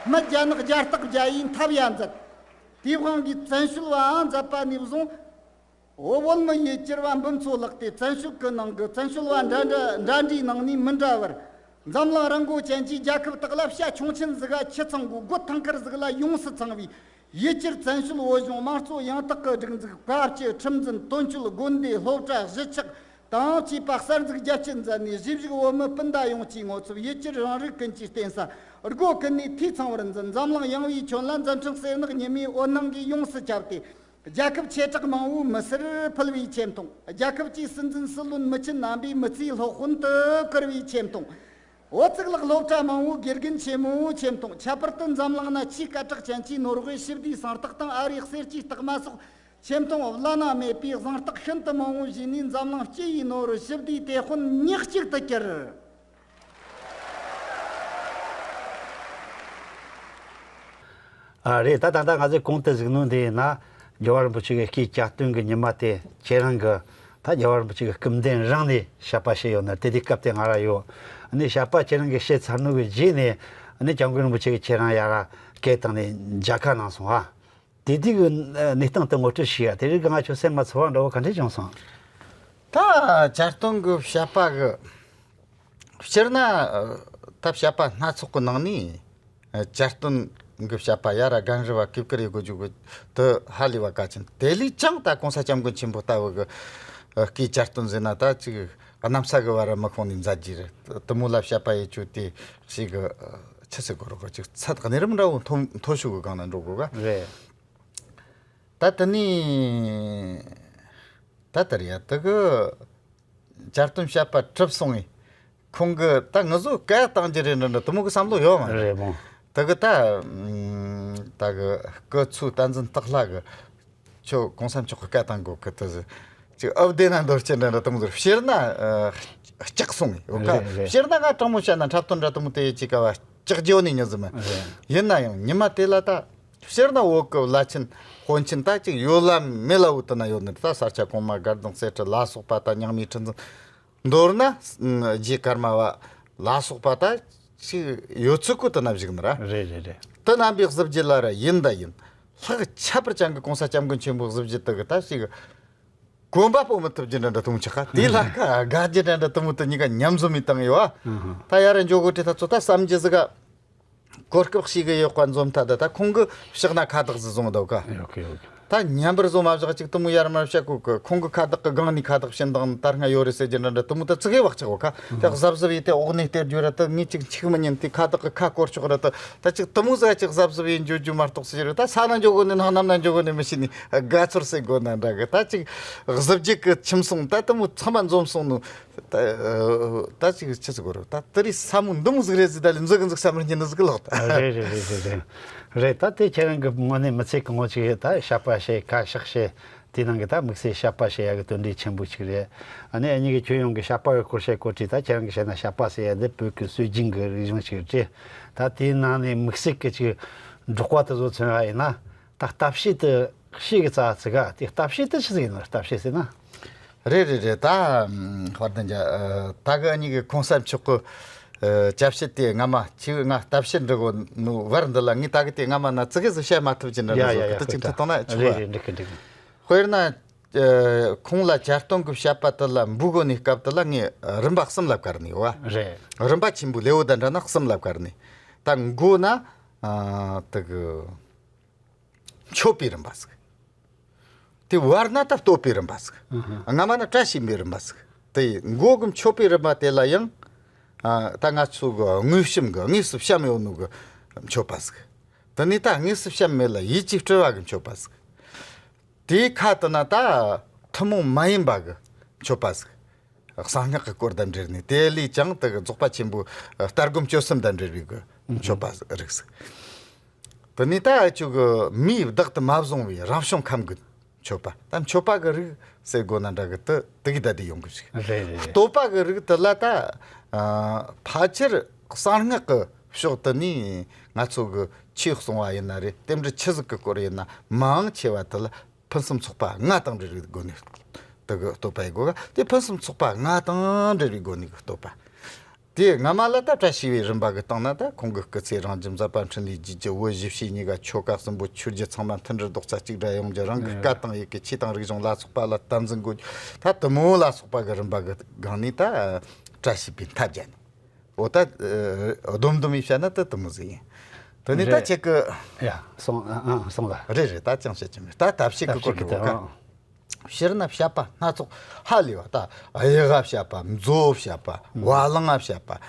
སྨད་རྒྱ་ནག་རྒྱ་སྟག་རྒྱ་ཡིས་འཐབ་ཡ་མཛད། དེའི་དབང་གིས་བཙན་བྱོལ་བའང་མཛད་པ་ནས་བཟུང་། འོ། བོད་མི་ཡུལ་གྱར་བ་འབུམ་ཚོ་ལྷག་སྟེ། བཙན་བྱོལ་གྱི་ནང་གི་བཙན་བྱོལ་བ་འདྲ་འདྲ་འདྲ་འདྲའི་ནང་ནས་མི་འདྲ་བར། འཛམ་གླིང་རང་མགོ་ཅན་གྱི་རྒྱལ་ཁབ་དག་ལ་བྱ་ཁྱུང་ཆེན་ཟིག་ག་ཁྱི་ཚང་གོ་རྒོད་ཐང་དཀར་ཟིག་ལ་ཡོངས་སུ་ཚང་བའི་ཡུལ་གྱར་བཙན་བྱོལ་བོད་གཞུང་དམངས་གཙོ་ཡང་དག་གི་སྒྲིག་འཛུགས། བཀའ་སྤྱི་ཁྲིམས་འཛིན་དོན་གཅོད་དགོན་སྡེ་སློབ་གྲྭ་གཞིས་ཆགས་དང་བཅས་པ་གསར་འཛུགས་རྒྱ་སྐྱེད་མཛད་ནས། གཞིས་བཞུགས་བོད་མི་སྤུན་ཟླ་ཡོངས་ཀྱི་ངོ་ཚབ་ཡུལ་གྱར་རང་རིགས་ཀུན་གྱི་རྟེན་ས་སྒོ་ཀུན་ནས་འཐུས་ཚང་བར་མཛད། འཛམ་གླིང་ཡངས་པའི་ཁྱོན་ལ་མཛད་འཕྲིན་གསེར་ནག་ཉི་མའི་འོད་སྣང་གིས་ཡོངས་སུ་ཁྱབ་སྟེ། རྒྱལ་ཁབ་ཆེ་གྲས་མང་པོའི་མི་སེར་ཕུལ་བའི་ཆེ་མཐོང་། རྒྱལ་ཁབ་ཀྱི་སྲིད་འཛིན་སྲིད་བློན་མི་ཆེན་རྣམ་པའི་མི་ཚེའི་སློབ་དཔོན་དུ་བཀུར་བའི་ཆེ་མཐོང་། འོ། གཙུག་ལག་སློབ་གྲྭ་མང་པོའི་དགེ་རྒན་ཆེན་མོའི་ཆེ་མཐོང་། ཁྱད་པར་དུ་འཛམ་གླིང་ན་ཆེས་སྐད་གྲགས་ཅན་གྱི་ནོར་ཝེ་ཞི་བདེའི་གཟེངས་རྟགས་དང་། ཨ་རིའི་གསེར་གྱི་རྟགས་མ་སོགས་ཆེ་མཐོང་བླ་ན་མེད་པའི་གཟེངས་རྟགས་ཤིན་ཏུ་མང་པོ་བཞེས་ནས། འཛམ་གླིང་སྤྱི་ཡི་ནོར་བུ་ཞི་བདེའི་དེད་དཔོན་ཉག་གཅིག་ཏུ་གྱུར། ཨ། རེད། ད་ད་ལྟ་ང་ཚོས་གོང་དུ་གཟིགས་ནོ་འདི་ཡིན་ན། རྒྱལ་བ་རིན་པོ་ཆེ་གི་སྐུའི་གྱ་སྟོན་གྱི་ཉི་མ་དེ་ཁྱེད་རང་གིས་ད་རྒྱལ་བ་རིན་པོ་ཆེ་གི་སྐུ་མདུན་རང་ནས་བཤད་པ་བྱས་ཡོད་ན། དེ་དུས་སྐབས་དེ་ང་རང་ཡོད། ཨ་ནི་བཤད་པ་ཁྱེད་རང་གིས་བྱས་ཚར་ནོ་གི་རྗེས་ནས། ཨ་ནི་སྐྱབས་མགོན་རིན་པོ་ཆེ་གིས་ཁྱེད་རང་ཡར་སྐད་བཏང་ནས་མཇལ་ཁ་གནང་སོང་ཨ། དེ་དུས་ཀྱི་གནས་སྟངས་དེ་ངོ་སྤྲོད་བྱས་ཡ། དེ་རིང་གི་ང་ཁྱོད་སེམས་མ་ཚོར་བ་འདྲ་བོ་ག་འདྲས་བྱུང་སོང་། ད་གྱ་སྟོན་གྱི་བཤད་པ་གི། སྤྱིར་ན། ཨ། ད་བཤད་པ་སྣ་ཚོགས་ཀྱི་ནང་ནས། ཨ། གྱ་སྟོན་ གི་བཤད་པ་ཡ་ར་རྒན་རབས་བ་གུས་བཀུར་ཡེད་དགོས་རྒྱུ་གི་དེ་ཧ་ལས་པ་གལ་ཆེན། དེ་ལས་ཀྱང་ད་གོང་ས་སྐྱབས་མགོན་ཆེན་པོ་ལྟ་བུ་གི་ཨ་སྐུའི་གྱ་སྟོན་ཟེར་ན་ད་ཅིག་གནམ་ས་གི་བར་མི་ཁོང་ནས་མཛད་རྒྱུ་རེད། དེ་མོ་ལ་བཤད་པ་ཡེད་རྒྱུ་དེ་ཞིག་གི་ཆི་ཟེར་དགོས་རོགས་གི་ཅིག་ཚད་གནས་རིམ་འདྲ་བོ་མཐོ་མཐོ་ཤོས་གི་སྒང་ན་འགྲོ་དགོས་ག། རེད། ད་དེ་ནས་ད་ལྟར་ཡ་དེ་གི་གྱ་སྟོན་བཤད་པ་གྲུབ་སོང་ངས་ཁོང་གི་ད་ང་ཚོ་བཀའ་བཏང་རྒྱུ་རེད་འདྲ་འདྲ་དེ་མོ་གི་བསམ་བློ་ཡོད་མ་རེད། རེད་མོ། དེ་གི་ད་ཨམ་ད་གི་སྐུ་ཚུགས་བསྟན་འཛིན་སྟག་ལྷ་གི་ཁྱོད་གོང་ས་མཆོག་གི་བཀའ་བཏང་དགོས་གི་དེ་ཟེར། ཅིག་ཨབ་བདེ་ན་འདོར་ཅན་འདྲ་འདྲ་དེ་མོ་ཟེར་བཤད་ན་ཨ་སྐྲག་སོང་ངས་ཡོད་ཀ། རེད་རེད། བཤད་ན་ང་དྲང་མོ་བཤད་ན་འཁྲབ་སྟོན་འདྲ་དེ་མོ་དེ་ཅིག་ག་བ་སྐྲག་རྒྱུ་ནི་ཉི་ཟི་མ། རེད། ཡིན་ན་ཡང་ཉི་མ་དེ་ལ་ད་སྤྱིར་ན་བོད་ཀྱི་བླ་ཆེན་དཔོན་ཆེན་ད་ཅིག་ཡོད་ལ་མེད་ལ་འོ་དེ་ན་ཡོད་ནི་ད་ས་སྐྱ་གོང་མ་དགའ་ལྡན་གསེར་ཁྲི་ལ་སོགས་པ་ད་རྙིང་མའི་ཁྲི་འཛིན་མདོར་ན་རྗེ་ཀརྨ་པ་ལ་སོགས་པ་ད་ཅིག་ཡོད་ཚུལ་ཀུན་དུ་ན་བཞུགས་ནི་ར། རེད་རེད་རེད། དེ་རྣམ་པའི་གཟི་བརྗིད་ལ་ར་ཡིན་ད་ཡིན་ལྷག་ཁྱད་པར་ཅན་གྱི་གོང་ས་སྐྱབས་མགོན་ཆེན་པོའི་གཟི་བརྗིད་དེ་གི་ད་ཅིག་གོམ་པ་སྤོ་མི་ཐུབ་རྒྱུ་འདྲ་འདྲ་དེ་མོ་ཆགས་ཀ། དེ་ལྷ་ཁ་དགའ་རྒྱུ་འདྲ་འདྲ་དེ་མོ་དེ་གཉིས་ཀ་མཉམ་འཛོམས་མི་བཏང་ཡོད་ཨ། ད་ཡ་ར་འཇོག་གོ་དྲི་ད་ཚོ་ད་བསམ་རྒྱུ་ཟིག་ག་གོ་སྐབས་ཤིག་གི་ཡོད་པ་འཛོམས་ཐ་ད་ད་ཁོང་གི་ཕྱག་ན་ཁ་བཏགས་ཟིག་བཟུང་འདུག་ག། ཡོད་གི་ཡོད་གི། ད་མཉམ་པར་བཟོ་མ་བཞག་ཅིག་དེ་མོ་ཡར་མར་བཤད་གོ་གི། ཁོང་གི་ཁ་བཏགས་གི་སྒང་ནས་ཁ་བཏགས་ཕྱིན་དང་ད་སྔ་ཡོད་རེད་ཟེར་རྒྱུ་འདྲ་འདྲ་དེ་མོ་ད་ཙི་གེ་བག་ཆགས་གོ་ཁ། ད་གཟབ་གཟབ་ཡེད་དེ་འོག་ནས་སྟེར་རྒྱུ་ར་ད་ངས་ཅིག་འཆུག་མི་ཉན་དེ་ཁ་བཏགས་གི་ཁ་སྐོར་ཆོག་ར་ད་ད་ཅིག་དེ་མོ་ཟ་ཅིག་གཟབ་གཟབ་ཡེད་འཇོག་རྒྱུ་མ་གཏོགས་ཟེར་ར་ད་ས་ན་འཇོག་གོ་ནས་ནང་གནམ་ན་འཇོག་གོ་ནས་མི་ཤེས་ནས་དགའ་ཚོར་ཟེར་དགོ་ན་འདྲ་གི། ད་ཅིག་གཟི་བརྗིད་གི་ཁྱིམ་སོང་ད་དེ་མོ་ཚང་མ་འཛོམས་སོང་ནོ། ད་ད་ཅིག་ཆི་ཟིག་གོ་རོ་ད་དེ་རིགས་ས་མོ་འདི་མོ་ཟིག་རེད་ཟིག་ད་ལི་འཛི་གི་འཛི་བསམ་རིན་གྱི་འདི་ཟིག་ལོག་ད། རེད་རེད་རེད་རེད་རེད། རེད་ད་དེ་ཁྱེད་རང་གི་དངོས་གནས་མི་ཚེ་གང་བོ་ཅིག་ད་བཤད་པ་བཤད་ཁ་བཤད་བཤད་དེ་ནང་གི་ད་དམིགས་བསལ་བཤད་པ་བཤད་ཡ་གི་དོན་འབྲས་ཆེན་པོ་ཅིག་རེད། ཨ་ནི་ཨ་ཉི་གི་ཁྱོད་ཡོང་གི་བཤད་པ་གི་སྐོར་བཤད་གོ་དྲིས་ད་ཁྱེད་རང་གི་བཤད་ན་བཤད་པ་ཟེར་ཡ་འདི་བོད་ཀྱི་སྲོལ་རྒྱུན་གི་རིག་གཞུང་ཅིག་རེད། ད་དེའི་ནང་ནས་དམིགས་བསལ་གི་ཅིག་འབྲོག་པ་དེ་ཚོ་མཚོན་པ་ཡིན་ན། ད་ལྟ་བཤད་དུ་བཤད་གི་ཙ་ཙི་ག་དེ་ལྟ་བཤད་དུ་ཆི་ཟིག་ཡིན་ནོ་ལྟ་བཤད་ཟེར་ན། རེད་རེད་རེད། ད་ཨམ་དཔལ་ལྡན་རྒྱ་ཨ་ད་གི་གཉིས་ཀྱི་གོང་ས་མཆོག་གི་ཨ་ལྟ་བཤད་དེ་སྔ་མ་ཁྱེད་ང་ལྟ་བཤད་འདྲི་གོ་ནོ་བར་འདི་ལ་ངས་ད་གི་དེ་སྔ་མ་ན་ཙི་གེ་ཟིག་བཤད་མ་ཐུབ་ཀྱི་འདྲ་ཡ་འདྲ་ཡ་ཟོ་ཡ་གི་དུ་ཅིག་ཐུབ་བཏང་ན་ཆོག་རེད་ག། རེད་འགྲིག་གི་འགྲིག་གི། དཔེར་ན་ཨ་ཁོང་ལ་གྱ་སྟོན་གི་བཤད་པ་དེ་ལ་འབུལ་གོ་ནི་སྐབས་དེ་ལ་ངས་རིམ་པ་གསུམ་ལ་བཀར་ནས་ཡོད་བ། རེད། རིམ་པ་ཆེན་པོའི་ལེའུ་དང་འདྲ་ན་གསུམ་ལ་བཀར་ནས། ད་མགོ་ན་ཨ་དེ་གི་མཆོད་པའི་རིམ་པ་ཟིག་དེ་བར་ན་ད་བསྟོད་པའི་རིམ་པ་ཟིག་སྔ་མ་ན་བཀྲ་ཤིས་པའི་རིམ་པ་ཟིག་དེ་མགོ་གི་མཆོད་པའི་རིམ་པ་དེ་ལ་ཡང་ཨ་ད་ང་ཚོ་གི་དངོས་བཤམས་གི་དངོས་སུ་བཤམས་ཡོད་ནོ་གི་མཆོད་པ་ཟིག་དེ་ནས་ད་དངོས་སུ་བཤམས་མེད་ལ་ཡིད་ཀྱིས་སྤྲུལ་བ་གི་མཆོད་པ་ཟིག་དེའི་ཁ་དེ་ན་ད་ཐུན་མོང་མ་ཡིན་པ་གི་མཆོད་པ་ཟིག་གསང་སྔགས་ཀྱི་སྐོར་དང་འབྲེལ་ནས་དེ་ལས་ཀྱང་དེ་གི་རྫོགས་པ་ཆེན་པོའི་ལྟ་སྒོམ་སྤྱོད་གསུམ་དང་འབྲེལ་བའི་གི་མཆོད་པ་རིགས་ཟིག་དེ་ནས་ད་ཨ་ཅོ་གི་མིས་བདག་ཏུ་མ་བཟུང་བའི་རང་བྱུང་ཁམས་ཀྱི་མཆོད་པ་ད་མཆོད་པ་གི་རིགས་ཟེར་དགོས་ན་འདྲ་གི་དེ་དེ་གི་ད་དེ་ཡོང་གི་ཞིག་རེད་རེད་རེད། བསྟོད་པ་གི་རིགས་དེ་ལ་ད་ཨ་ཕལ་ཆེར་གསང་སྔགས་ཀྱི་ཕྱོགས་དེ་ནས་ང་ཚོ་གི་ཆོས་གསུང་བ་ཡིན་ན་རེད། རྟེན་འབྲེལ་ཆོས་ཟིག་གི་སྐོར་ཡིན་ན་མང་ཆེ་བ་དེ་ལ་ཕུན་སུམ་ཚོགས་པ་ལྔ་དང་འབྲེལ་བའི་སྒོ་ནས་དེ་གི་བསྟོད་པ་ཡི་སྒོ་ག་དེ་ཕུན་སུམ་ཚོགས་པ་ལྔ་དང་འབྲེལ་བའི་སྒོ་ནས་གི་བསྟོད་པ། དེ་སྔ་མ་ལ་ད་བཀྲ་ཤིས་པའི་རིམ་པ་གི་སྟེང་ན་ད་ཁོང་གི་སྐུ་ཚེ་རིང་ལྕི་མཛད་པ་འཕྲིན་ལས་རྒྱས་རྒྱུ་བོད་གཞིས་བྱེས་གཉིས་ཀ་ཆོལ་ཁ་གསུམ་པོ་ཆོས་བརྒྱུད་ཚང་མ་མཐུན་སྒྲིལ་རྡོག་རྩ་གཅིག་སྒྲིལ་ཡོང་རྒྱུ་རང་གི་སྐད་དང་ཡི་གེ་ཆོས་དང་རིག་གཞུང་ལ་སོགས་པ་ལ་དམ་འཛིན་དགོས་རྒྱུ་ད་དེ་མོ་ལ་སོགས་པ་གི་རིམ་པ་གི་སྒང་ནས་ད་བཀྲ་ཤིས་པའི་མཐའ་བརྒྱད་ནས། འོ་ད་ཨ་སྡོམ་སྡོམ་ཡིས་བཤད་ན་ད་དེ་མོ་ཟིག་ཡིན། དེ་ནས་ད་རེད། ཁྱེད་ཀྱི་ཡ་སོང་ཨ་ཨ་སོང་ལ། རེད་རེད། ད་ཅང་བཤད་ཀྱི་མེད། ད་ལྟ་བཤད་ཀྱི་ལྟ་བཤད་སྐོར་ཀྱི་རེད་ད་བ། ཨ། སྤྱིར་ན་བཤད་པ་སྣ་ཚོགས་ཧ་ལས་པ་ད་དབྱངས་ལ་བཤད་པ། མཛོ་བཤད་པ། བ་ལང་ང་བཤད་པ།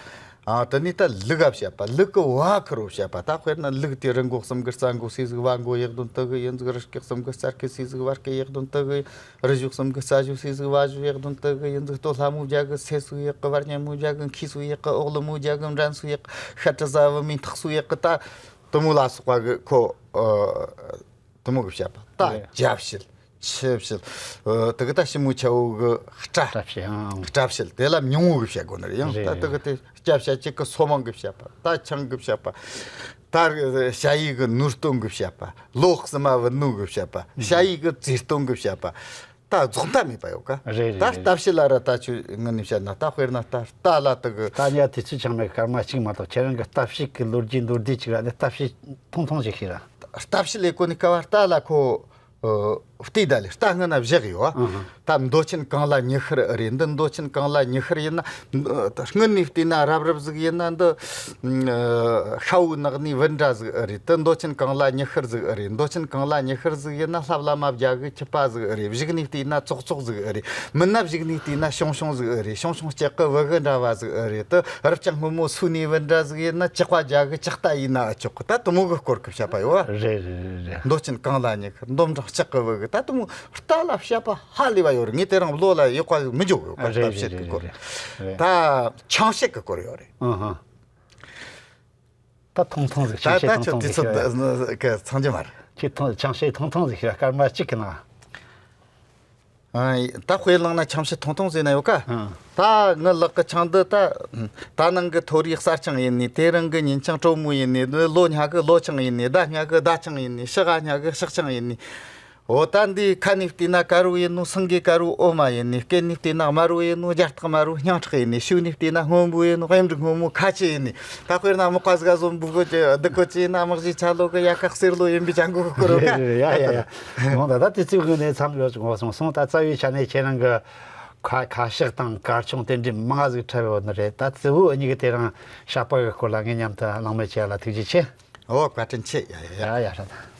ཨ་དེ་ནས་ད་ལུག་ག་བཤད་པ། ལུག་གི་བ་ཁུར་བོ་བཤད་པ། ད་དཔེར་ན་ལུག་དེ་རི་མགོ་གསུམ་གི་རྩ་མགོ་སུ་ཟིག་བ་མགོ་ཡག་དོན་དེ་གི་ཡིན་ཟིག་རི་སྐེད་གསུམ་གི་རྩ་སྐེད་སུ་ཟིག་བ་སྐེད་ཡག་དོན་དེ་གི་རི་གཞུང་གསུམ་གི་རྩ་གཞུང་སུ་ཟིག་བ་གཞུང་ཡག་དོན་དེ་གི་ཡིན་ཟིག་སྟོད་ལྷ་མོའི་རྒྱ་གི་སེ་སུ་ཡག་གི་བར་ཉམས་མོའི་རྒྱ་གི་མཁས་སུ་ཡག་གི་འོག་ལུ་མོའི་རྒྱ་གི་འགྲན་སུ་ཡག་གི་ཤ་གྲི་ཟ་བུ་མོའི་ཐག་སུ་ཡག་གི་ད་དེ་མོ་ལ་སོགས་པ་གི་ཁོ་ཨ་དེ་མོ་གི་བཤད་པ། ད་རེད། རྒྱ་བཤད། ཆུ་བཤད། ཨ་དེ་གི་ད་ཞི་མོ་ཆ་བོ་གི་སྐྲ། སྐྲ་བཤད་ཨང་། སྐྲ་བཤད། དེ་ལ་མྱོང་བོ་གི་བཤད་དགོས་ནི་རེད། ཡང་རེད་ད་དེ་གི་རེད། དེ་སྐྲ་བཤད་ཅིག་གི་སོ་མང་གི་བཤད་པ། ད་ཆང་གི་བཤད་པ། ད་ཞ་ཡི་གི་ནོར་སྟོན་གི་བཤད་པ། ལོ་གསུམ་མ་བུད་ནོ་གི་བཤད་པ། ཞ་ཡི་གི་རྩིས་སྟོན་གི་བཤད་པ། ད་རྫོགས་མཐའ་མེད་པ་ཡོད་ཀ། རེད་རེད་ད་རེད། ལྟ་བཤད་ལ་ར་ད་ཆུ་ངུ་ནི་བཤད་ན་ད་དཔེར་ན་ད་རྟ་ལ་དེ་གི། ད་ཉ་དེ་ཚོ་ཆང་མེད་སྐར་མ་གཅིག་མ་གཏོགས་ཁྱེད་རང་གི་ལྟ་བཤད་གི་ལོ་རྒྱུས་མདོར་བསྡུས་ཅིག་ར་ནི་ལྟ་བཤད་ཐུང་ཐུང་ཞིག་ཤེས་ར། ལྟ་བཤད་ལས་གོ་ནི་ཀ་བ་རྟ་ལ་ཁོ། ཨོ། བལྟས་ད་ལེ་རྟ་སྔོན་ན་བཞག་ཡོད་ཨ། ད་མདོ་ཆེན་གངས་ལ་ཉི་ཤར་ཨེ་རེད། འདི་མདོ་ཆེན་གངས་ལ་ཉི་ཤར་ཡིན་ན། སྔོན་ནས་བལྟས་ན་རབ་རིབ་ཟིག་ཡིན་ན། འདི་ཤྭ་བོའི་ནགས་ནས་བུན་འདྲ་ཟིག་ཨེ་རེད། དེ་མདོ་ཆེན་གངས་ལ་ཉི་ཤར་ཟིག་ཨེ་རེད། མདོ་ཆེན་གངས་ལ་ཉི་ཤར་ཟིག་ཡིན་ན་ལྷབ་ལ་མ་བརྒྱ་གི་ཁྱི་པ་ཟིག་ཨེ་རེད། གཞུག་ནས་བལྟས་ན་ཙོག་ཙོག་ཟིག་ཨེ་རེད། མིན་ན་གཞུག་ནས་བལྟས་ན་ཤོང་ཤོང་ཟིག་ཨེ་རེད། ཤོང་ཤོང་ལྕགས་ཀྱི་བུ་གུ་འདྲ་བ་ཟིག་ཨེ་རེད། དེ་རབ་ཅིང་སྔོན་མོ་སུ་ནས་བུན་འདྲ་ཟིག་ཡིན་ན་ལྕགས་པ་བརྒྱ་གི་ལྕགས་རྟ་ཡིན་ན་ཨེ་ཆོག་གི། ད་དེ་མོ་གི་སྐོར་གི་བཤད་པ་ཡོད་ཨ། རེད་རེད་རེད་རེད། མདོ་ཆེན་གངས་ལ་ཉི་ཤར། མདོ་འབྲོག་ལྕགས་ཀྱི་བུ་གུ། ད་དེ་མོ་རྟ་ལ་བཤད་པ་ཧ་ལས་པ་ཡོད་རེད། ངས་དེ་རིང་བློ་ལ་ཡག་པ་མི་འཇོག་གི། རེད་རེད་རྟ་བཤད་གི་སྐོར། རེད་རེད། ད་ཆང་བཤད་གི་སྐོར་ཡོད་རེད། ཨང་ཧ། ད་ཐུང་ཐུང་ཟིག་ད་ཆང་བཤད་ད་ཐུང་ཆུ་ཐུང་དུས་ཟིག་ཚོད་ཤོད། གི་ཚང་རྒྱུ་མ་རེད། ཁྱེད་ཐུང་ཆང་བཤད་ཐུང་ཐུང་ཟིག་ཤོད། སྐར་མ་གཅིག་གི་ནང་། ཨ། ད་དཔེ་བླངས་ན་ཆང་བཤད་ཐུང་ཐུང་ཟིག་ན་ཡོད་ཀ། ཨང་། ད་ངའི་ལག་གི་ཆང་འདི་ད། ད་ནང་གི་ཐོ་རིས་གསར་ཆང་ཡིན་ནི། དེ་རིང་གི་ཉིན་ཆང་དྲོན་མོ་ཡིན་ནི། ལོ་ཉག་གི་ལོ་ཆང་ཡིན་ནི། ཟླ་ཉག་གི་ཟླ་ཆང་ཡིན་ནི། ཕྱི་ག་ཉག་གི་ཕྱི་ཆང་ཡིན་ནི། འོ་ད་འདི་ཁ་ནས་བལྟས་ན་དཀར་བོ་ཡིན་ནོ་སེང་གེ་དཀར་བོ་འོ་མ་ཡིན་ནི། སྐེ་ནས་བལྟས་ན་དམར་བོ་ཡིན་ནོ་རྒྱ་སྟག་དམར་བོ་སྙིང་ཁྲག་ཡིན་ནི། ཤུགས་ནས་བལྟས་ན་སྔོན་པོ་ཡིན་ནོ་གཡམ་འབྲུག་སྔོན་མོ་ཁ་ཆེ་ཡིན་ནི། ད་དཔེར་ན་མི་ཀ་ཟིག་ག་བཟོ་འབུ་གོ་ཅི་སྡུག་གོ་ཅི་ན་དམག་ཞིག་ཆ་ལོ་གི་ཡ་ཁ་གསེར་ལོ་ཡིན་པའི་ཅང་གོ་ཁོ་རོ་ཡ་ཡ་ཡ། མོ་ད་ད་དེ་ཚོའི་སྒོ་ནས་མཚམས་ཡོད་ཅིག་ངོ་སོང་སོང་། ད་རྩ་བའི་ཆ་ནས་ཁྱེད་རང་གི་ཁ་ཁ་བཤད་དང་གར་ཆུང་རྟེན་འབྲེལ་མང་ང་ཟིག་འཁྲབ་ཡོད་ནི་རེད། ད་གཙོ་བོ་འུ་གཉིས་ཀྱི་དེ་རིང་བཤད་པ་གི་སྐོར་ལ་ངས་མཉམ་དུ་གླེང་མོལ་བྱས་ལ་ཐུགས་རྗེ་ཆེ། འོ་བཀའ་དྲིན་ཆེ། ཡ་ཡ་ཡ། ཡ་ཡ་ཧྲ་ད།